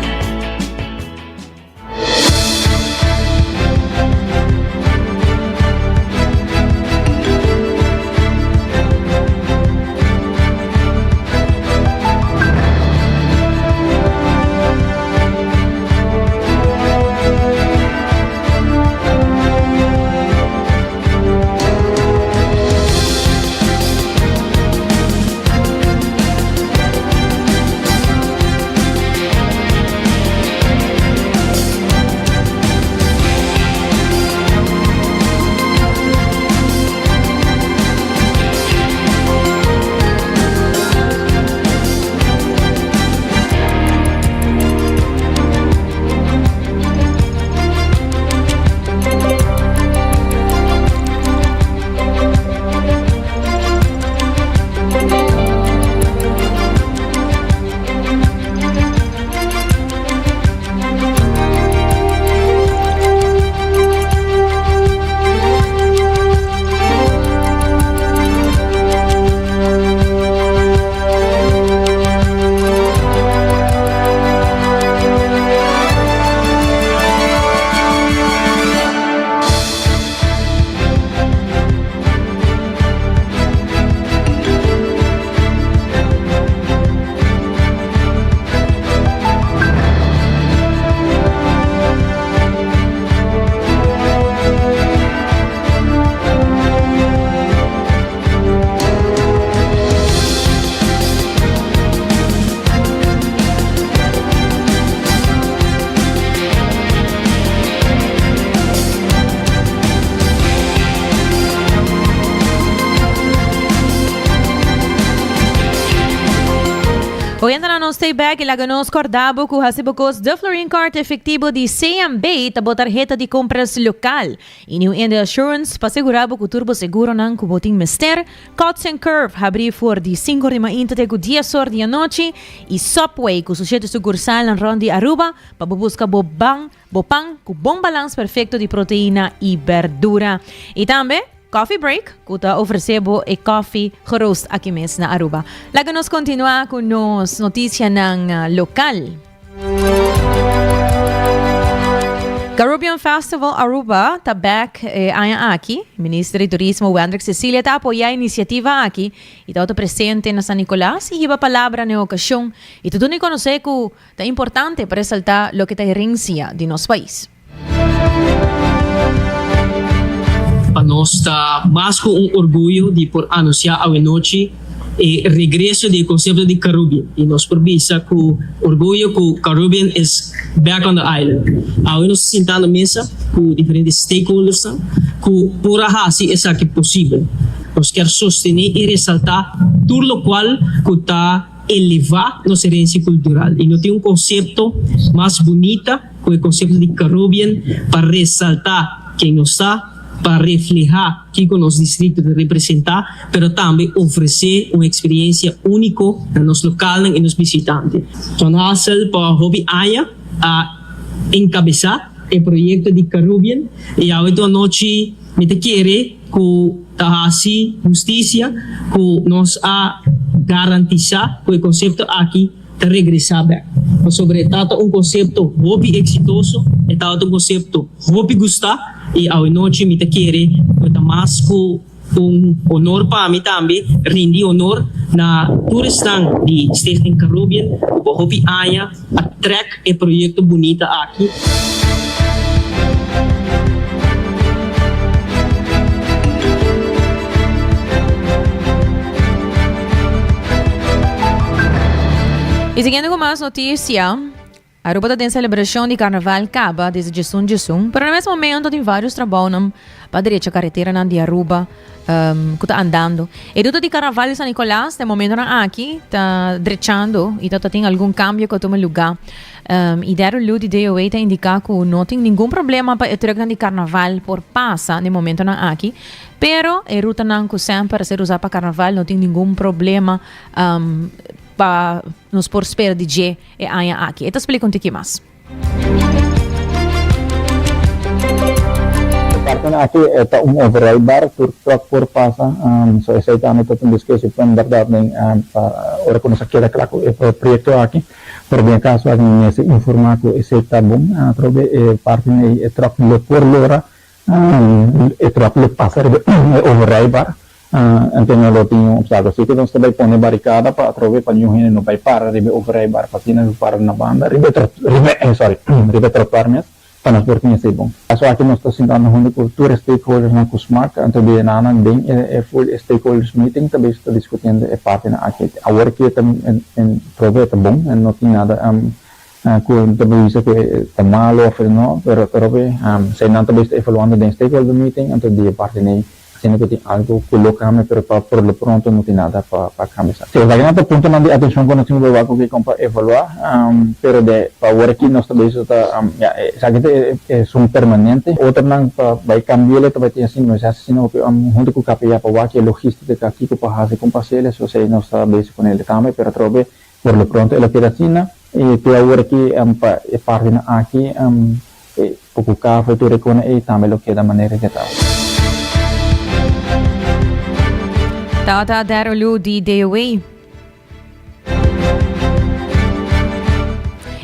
Oyentenan nos stay back y laga nos corda bo cu haci bo cos De Florin Card efectivo di CMB ta bo tarheta di compras local y New India Assurance pa segura bo cu tur bo seguronan cu bo tin mester Cuts and Curve habri for di sinku or di mainta te ku dies or di anochi i Subway ku su shete sukursalnan rònt di Aruba pa bo buska bo ban bo pan ku bon balans perfekto di proteina i berdura. I tambe Coffee Break ku ta ofresé bo e kòfi geroost aki mes na Aruba. Laga nos kontinuá ku nos notisianan lokal. Caribbean Festival Aruba ta bek e aña aki. Minister di Turismo Wendrick Cecilia ta apoya e iniciativa aki y tabata presente na San Nicolas y hiba palabra na e ocasion y ta duna di conoce cu ta importante pa resalta loke ta herencia di nos pais. Pa nos ta mas ku un orguyo di por anunsiá awenochi e regreso di e konsepto di Carubbian i nos por bisa ku orguyo ku Carubbian is back on the island. Awe nos ta sintá na mesa ku diferente stakeholdersnan ku por a hasi esaki posibel. Nos kier sostené i resaltá tur lokual ku ta elevá nos herensia kultural i no tin un konsepto mas bunita ku e konsepto di Carubbian pa resaltá ken nos ta, pa reflehá kiko nos distrito ta representá, pero tambe ofresé un eksperiencia úniko na nos lokalnan i nos bishitante. John Hassell pa hopi aña a enkabesá e proyekto di Carubbian i awe tur anochi mi ta kere ku ta hasi hustisia ku nos a. garantisa ku e konsepto aki ta regresá bèk. Pasobra e tabata un konsepto hopi eksitoso, e tabata un konsepto hopi gustá i awenochi mi ta kere ku e ta mas ku un honor pa mi tambe rindi honor na tur esnan di Stichting Carubbian ku pa hopi aña a trèk e proyekto bunita aki. Y siguiendo cu mas noticia, Aruba ta den celebracion di Carnaval caba desde djesun djesun, pero na mes momento tin varios trabounan pa drecha carreteranan di Aruba um, cu ta andando. E ruta di Carnaval di San Nicolas den momentonan aki ta drechando y ta tin algun cambio cu a tuma luga. Um, y Darryl Lou di DOA ta indica cu no tin ningun problema pa e trucknan di Carnaval por pasa den momentonan aki, pero e rutanan cu semper a ser usa pa Carnaval no tin ningun problema um, pa nos por spera di dje e aña aki. E ta splica un tiki mas. E partenan aki e ta un overrijbaar, tur truck por pasa, so esei tambe ta un discussie pon berdad den pa ora cu nos a keda cla cu e proyecto aki, pero den e caso aki mi mester informa cu esei ta bon, atrobe e partenan ei e truck lo por lora E truck lo pasa riba e overrijbaar, anto no lo tin un obstáculo. Así que nos ta bai pone barricada pa atrobe pa niun hende no bai para riba e overrijbaar, pa asina nos para na banda riba e trot, riba e, sorry, riba e trottoir mes, pa nos por tin esei bon. Paso aki nos ta sintando hunto cu tur e stakeholdersnan cu smaak, anto di enanan den e full e stakeholders meeting ta bezig ta discutiendo e partinan aki. Awor aki ta atrobe ta bon, no tin nada. Cu ta bisa cu e ta malo of no, pero pero be si nan ta bisa evaluando den stakeholder meeting anto di e parti nei asina cu tin algo cu lo cambia pero pa por lo pronto no tin nada pa pa cambia esaki. Si esaki nan ta puntonan di atencion cu nos tin cu wak cu con pa evalua pero de pa awor aki nos ta bisa ta ya esaki ta esun permanente otronan pa bay cambiele ta bay tin asina nos haci asina hopi hunto cu KPA pa wak e logistica cu kico pa haci con pa haciele so esey nos ta bisa cu nele tambe pero atrobe Por lo pronto e lo keda asina y te awor aki pa e partinan aki e poco café tur e cona ey tambe lo keda manera ke ta. Tata Darolu di DOA.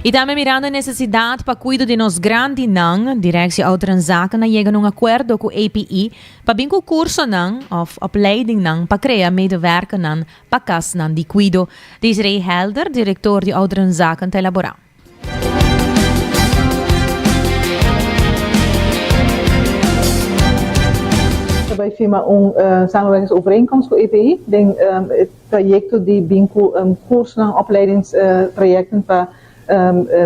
Y tambe mirando e necesidad pa cuido di nos grandinan, Directie Ouderenzaken a yega na un acuerdo cu APE pa bin cu cursonan of opleidingnan pa crea medewerkernan pa kasnan di kuido. Desiree Helder, direktor di Ouderenzaken ta elaborá. Ta bai firma un samenwerkingsovereenkomst ku EPI den e trayekto di bin ku kursonan, opleidingstrajecten pa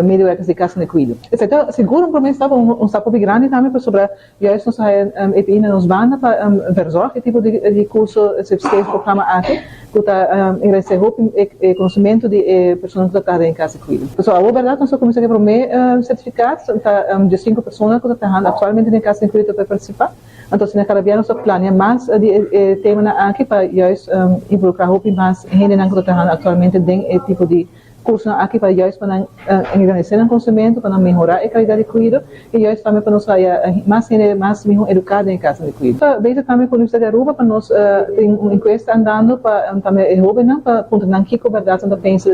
medewerkers di kasnan di kuido. Esei ta sigur un promé stap, un stap hopi grandi tambe pasobra Juist nos a haya EPI na nos banda pa verzorg e tipo di curso CPC-programma aki cu ta engrandece hopi e conocimento di e persona cu ta traha den cas di cuido. So awor berdad nos a cuminsa cu e prome certificaat, ta diescinco persona cu ta trahando actualmente den cas di cuido ta participa. Anto asina cada bia nos ta planea mas di e temanan aki pa juist involucra hopi mas hendenan cu ta trahando actualmente den e tipo di Kursonan aki pa juist pa nan engrandecer nan conocemento, pa nan mehora e calidad di cuido y juist tambe pa nos haya mas hende mas miho educa den e casonan di cuido. Ta bezig tambe cu Universidad di Aruba pa nos tin un encuesta andando pa tambe e hobennan pa puntra nan kico berdad nan ta pensa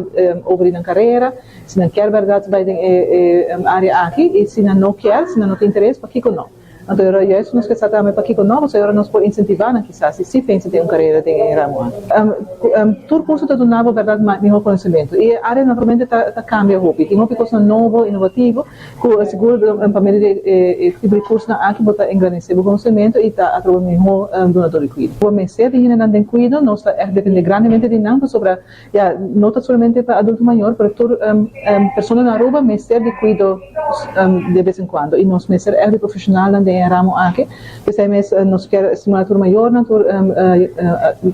over di nan carera, si nan kier berdad bay den e area aki y si nan no kier, si nan no tin interes, pakico no. Anto e ora juist nos ke sa tambe pakiko no, pasobra e ora nos por insentivá nan kisas si si pensa den un karera den e ramo aki. Tur kurso ta duna bo bèrdat mihó konosementu i e área naturalmente ta ta kambia hopi. Tin hopi kosnan nobo, inovativo ku sigur pa medio di e tipo di kursonan aki bo ta engrandeser bo konosementu i ta atrobe mihó dunadó di kuido. Bo mester di hendenan den kuido, nos ta ègt dependé grandemente di nan pasobra Ya, no ta solamente pa adulto mayor, pero tur persona na Aruba mester di cuido de bes en cuando y nos mester echt di profesionalnan den e ramo aki. P'esei mes nos kier stimula tur mayornan, tur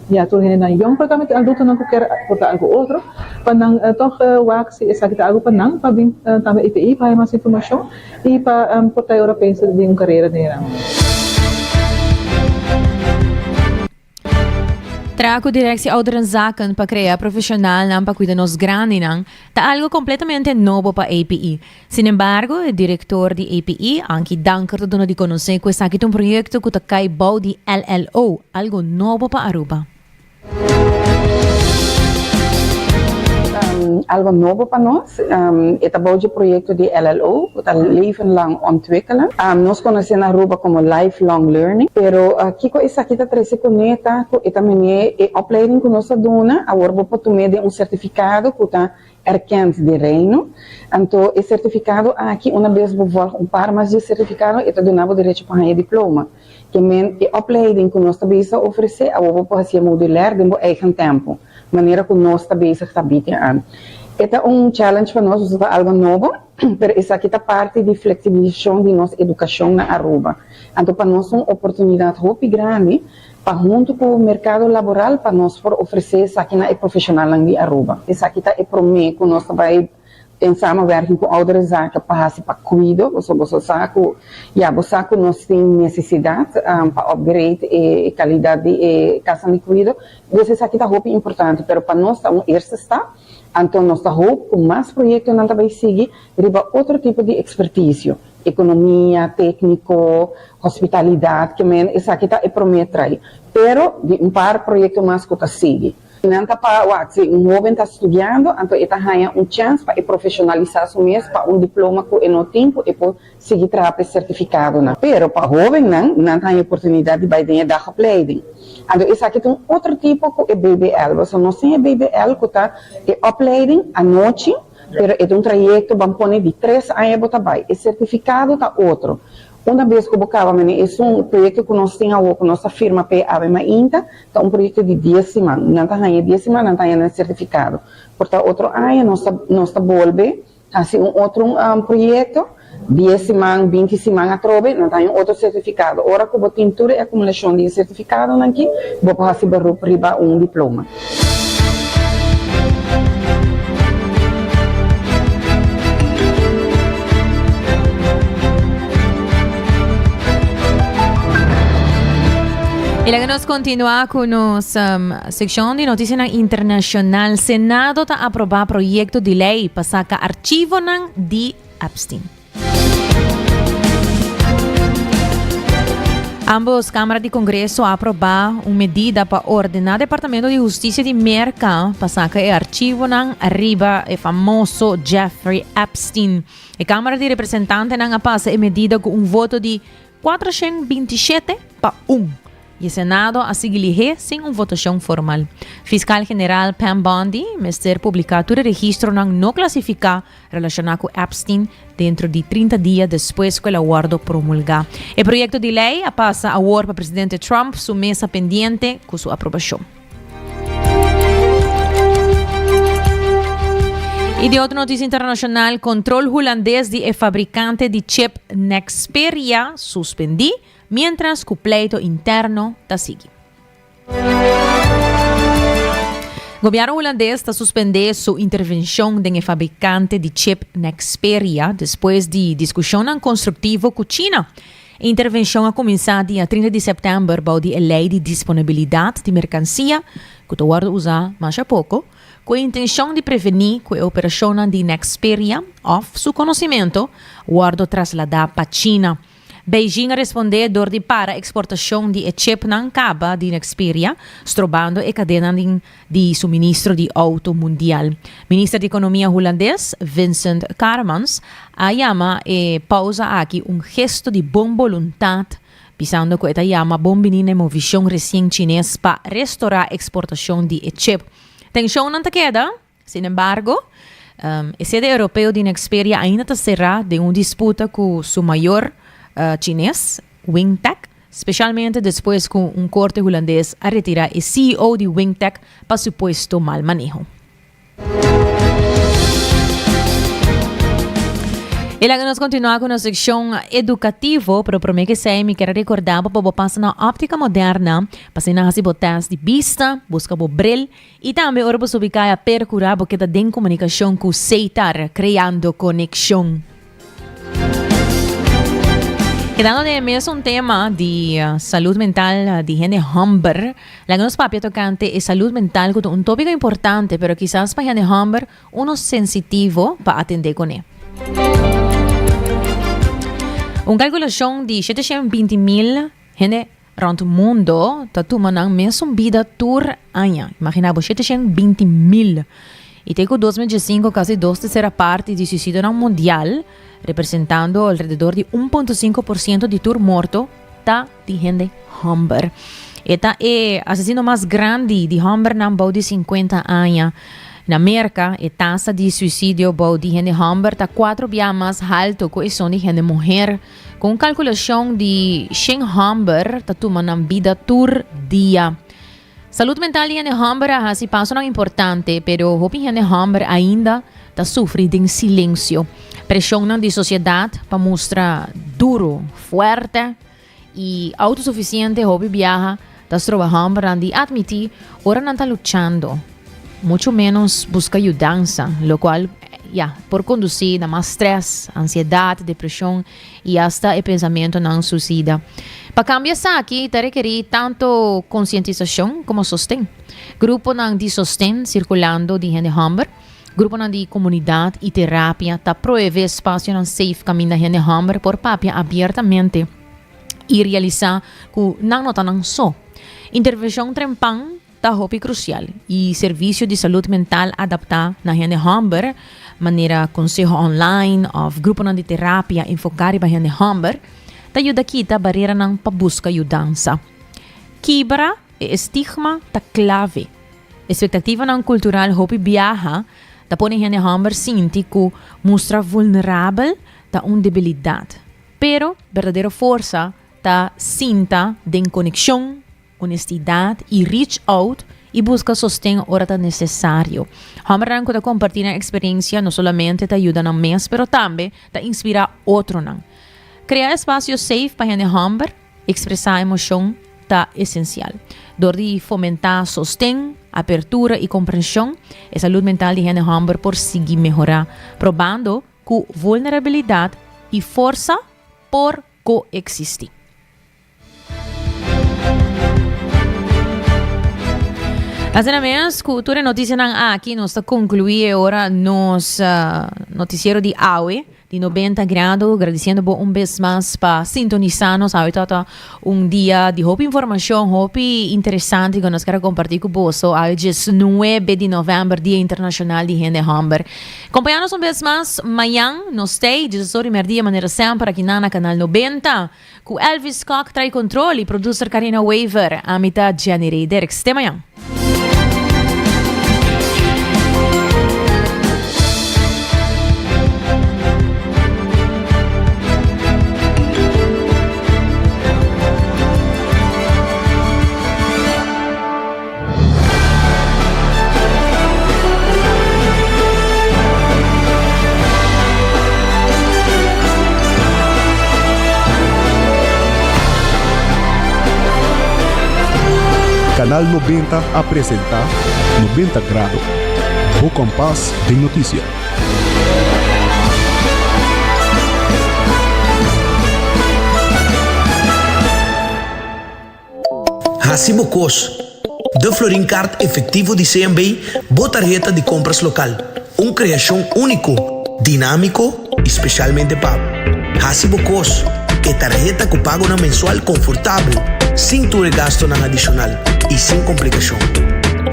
ya tur hendenan yong, pero tambe adultonan cu kier porta algo otro, pa nan tog wak si esaki ta algo pa nan, pa bin tambe EPI pa haya mas informacion y pa por ta e ora pensa den un carera den e ramo. Traha ku Directie Ouderenzaken pa krea profeshonalnan pa kuida nos grandinan ta algu kompletamente nobo pa APE. Sinembargo, e direktor di APE, Ankie Danker ta duna di konosé ku esaki ta un proyekto ku ta kai bou di LLO, algu nobo pa Aruba. algo nobo pa nos. E ta bou dje proyecto di LLO, cu ta Leven Lang Ontwikkelen. Nos conoce na Aruba como Life Long Learning. Pero kico esaki ta trece cune ta cu e ta mene e opleiding cu nos ta duna, awor bo por tum'e den un certificado cu ta erkend den Reino. Anto e certificado aki, una bes bo volg un par mas dje certificado, e ta duna bo derecho pa haña diploma. Ke men e opleiding ku nos ta bezig ofresé awor bo por hasié modulair den bo eigen tempo, manera ku nos ta bezig ta bite an. E ta un challenge pa nos, pasobra ta algo nobo, pero esaki ta parti di flexibilisashon di nos edukashon na Aruba. Anto pa nos ta un oportunidat hopi grandi pa huntu ku merkado laboral pa nos por ofresé esaki na e profeshonalnan di Aruba. Esaki ta e promé ku nos ta bai En samenwerking ku oudere zaken pa hasi pa kuido, pasobra boso sa ku ya bo sa ku nos tin nesesidat pa upgrade e kalidat di e kasnan di kuido. Dus esaki ta hopi importante, pero pa nos ta un eerste stap, anto nos ta hoop ku mas proyektonan ta bai sigui riba otro tipo di ekspertisio, ekonomia, tekniko, hospitalidat, ke men esaki ta e promé trai, pero di un par proyekto mas ku ta sigui. Nan ta pa wak si un hoben ta studiando anto e ta haña un chèns pa e profeshonalisá su mes pa un diploma ku e no tin ku e por sigui traha pa e sertifikadonan. Pero pa hobennan nan ta haña oportunidat di bai den e dagopleiding. Anto esaki ta un otro tipo ku e BBL. Pasobra nos tin e BBL ku ta e opleiding anochi pero e ta un trayekto ban pone di tres aña bo ta bai. E sertifikado ta otro. Una bes ku bo kaba mene esun proyekto ku nos tin awor ku nos ta firma p'e awe mainta ta un proyekto di dies siman. Nan ta haña dies siman nan ta haña nan sertifikado. Por ta otro aña nos ta nos ta bolbe hasi un otro proyekto dies siman binti siman atrobe nan ta haña un otro sertifikado. Ora ku bo tin tur e akumulashon di e sertifikadonan aki bo por hasi beroep riba un diploma. Y laga nos continua cu nos um, seccion di noticianan internacional. Senado ta aproba proyecto di ley pa saca archivonan di Epstein. Ambos Cámara di Congreso a aprobá un medida pa ordená Departamento di Husticia di Merca pa saca e archivonan riba e famoso Jeffrey Epstein. E Cámara di Representantenan a pasa e medida cu un voto di 427 pa 1. E Senado a sigui lihé sin un votashon formal. Fiskal General Pam Bondi mester publiká tur e registronan no klasifiká relashoná ku Epstein dentro di 30 dia despues ku el a wòrdu promulgá. E proyekto di lei a pasa awor pa presidente Trump su mesa pendiente ku su aprobashon. I di otro notisia internashonal, kontrol hulandes di e fabrikante di chip Nexperia suspendí. Mientras cu pleito interno ta sigui. Gobierno Hulandes ta suspende su intervencion den e fabricante di chip Nexperia despues di discusionnan constructivo cu China. E intervencion a cuminsa dia 30 di september bou di e ley di disponibilidad di mercancia cu ta wordo usa masha poco cu e intencion di preveni cu e operacionnan di Nexperia of su conocimento wordo traslada pa China. Beijing a respondé dor di para eksportashon di e chipnan kaba di Nexperia, strobando e kadenanan di suministro di outo mundial. Minister di Ekonomia hulandes, Vincent Karremans, a yama e pausa aki un gesto di bon boluntat, bisando ku e ta yama bon bini na e movishon resien chines pa restorá eksportashon di e chip. Tenshonnan ta keda. Sin embargo, e sede europeo di Nexperia ainda ta será den un disputa ku su mayor chines, Wingtech, spesialmente despues ku un korte hulandes a retirá e ceo di Wingtech pa supuesto mal maneho. E laga nos kontinuá ku nos sekshon edukativo, pero promé ke esei mi kier a rekordá bo pa bo pasa na Óptica Moderna pa asina hasi bo tèst di bista, buska bo bril I tambe ora bo subi kaya percura bo keda den comunicacion cu Seitar, creando conexion. Kedando den e mesun tema di salud mental di hende homber, laga nos papia tocante e salud mental cu ta un topico importante pero kisas pa hende homber uno sensitivo pa atende cune. Un calculacion di 720 mil hende Rond mundo ta tuma nan mesun bida tur aña. Imagina bo 720 mil. Y te cu 2015 casi dos tercera parti di suicidionan mundial, representando alrededor di 1.5% di tur morto, ta di hende homber. E ta e asesino mas grandi di hombernan bou di 50 aña. Na Merca, e tasa di suicidio bou di hende homber ta cuatro bia mas halto cu esun di hende muher. Cu un calculacion di shen homber ta tuma nan bida tur dia. Salud mental di hende homber a haci pasonan importante, pero hopi hende homber ainda ta sufri den silencio. Presionnan di sociedad pa mustra duro, fuerte y autosuficiente hopi biaha ta stroba hombernan di admiti ora nan ta luchando, mucho menos busca yudansa, locual ya por conduci na mas stress, ansiedad, depresion y hasta e pensamentonan suicida. Pa cambia esaki ta rekeri tanto concientisacion como sosten. Gruponan di sosten circulando di hende homber, gruponan di comunidad y terapia ta proeve espacionan safe caminda hende homber por papia abiertamente y realisa cu nan no ta nan so. Intervencion trempan Ta hopi krusial i servisio di salud mental adaptá na hende hòmber, manera konseho online òf gruponan di terapia enfoká riba hende hòmber, ta yuda kita bareranan pa buska yudansa. Kibra e estigma ta klave. Espektativanan kultural hopi biaha ta pone hende hòmber sinti ku mustra vulnerabel ta un debilidat. Pero berdadero forsa ta sinta den konekshon, Honestidad y reach out y busca sosten ora ta necesario. Hombernan cu ta comparti nan experiencia no solamente ta yuda nan mes pero tambe ta inspira otronan. Crea espacio safe pa hende homber expresa emocion ta esencial. Door di fomenta sosten, apertura y comprension, e salud mental di hende homber por sigui mehora, probando cu vulnerabilidad y forsa por coexisti. Asina mes, ku tur e notisianan aki nos ta konkluí e ora nos notisiero di awe di 90 grado, gradisiendo bo un bes mas pa sintonisá nos. Awe tabata un dia di hopi informashon, hopi interesante ku nos ker a kompartí ku boso. Awe 19 di novèmber, Dia Internashonal di Hende Hòmber. Kompañá nos un bes mas mañan, nos t'ei, diesdos ora i mèrdia manera semper akinan na Kanal 90. Cu Elvis Kock trae control y producer Carina Wever. Ami ta Jenny Rey Dirks. Te mañan. Canal 90 a presenta 90 Grado, bo kompas den notisia. Hasi bo kos. De Florin Card Efectivo di CMB, bo tarheta di compras local. Un creacion unico, dinamico y specialmente pa bo. Hasi bo kos. E tarheta cu pagonan mensual confortabel, sin tur e gastonan adicional y sin complicacion.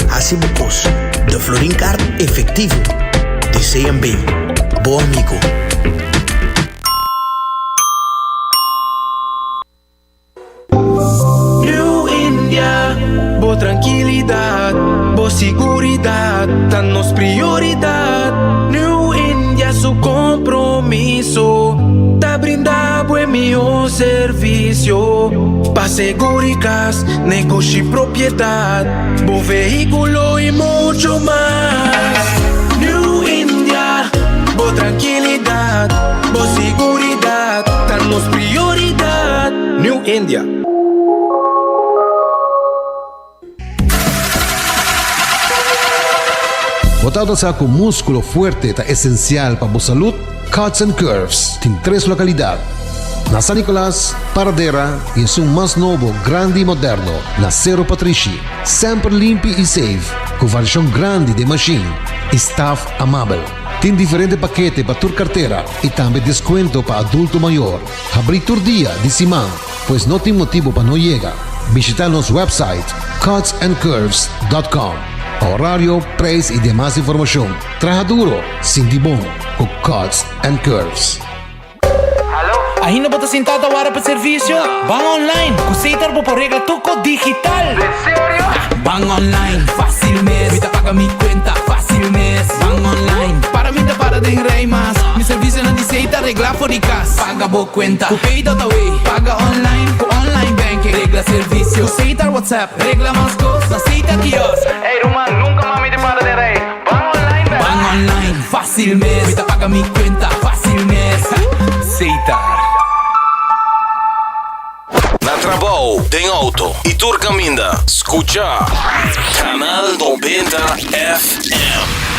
Hasi bo kos. De Florin Card Efectivo di CMB. Bo amigo. New India, bo trankilidat, bo siguridat ta nos prioridat. New India su kompromiso ta brinda bo e mihó servisio pa seguri kas, negoshi, propiedat, bo vehíkulo i mucho mas. New India, bo trankilidat, bo siguridat ta nos prioridat. New India. Bo tabata sa ku múskulo fuerte ta esensial pa bo salud? Cuts and Curves tin tres lokalidat, na San Nicolas, Paradera i esun mas nobo, grandi i moderno, na Sero Patrishi. Semper limpi i safe, ku variashon grandi den mashin i staf amabel. Tin diferente pakete pa tur kartera i tambe deskuento pa adulto mayor. Habrí tur dia di siman, pues no tin motibu pa no yega. Bishita nos website cutsandcurves dot com. Pa horario, prijs y demas informacion. Traha duro, sinti bon cu Cuts and Curves. Ainda bo ta sinta ta wara pa servicio? Ban online! Cu Setar bo por regla tuco digital! Den serio? Ban online, facil mes! Mi ta paga mi cuenta, facil mes! Ban online, para mi ta para den rij mas! Mi servicionan di Setar regla for di cas! Paga bo cuenta cu Pay.away! Paga online cu online banking! Regla servicio cu Setar WhatsApp! Regla mas cos na Setar kiosk! Ey ruman, nunca mas mi ta para den rij! Ban online bek! Ban online, facil mes! Mi ta paga mi cuenta, facil mes! Setar. Na trabou, den auto y tur caminda, scucha Canal 90 FM.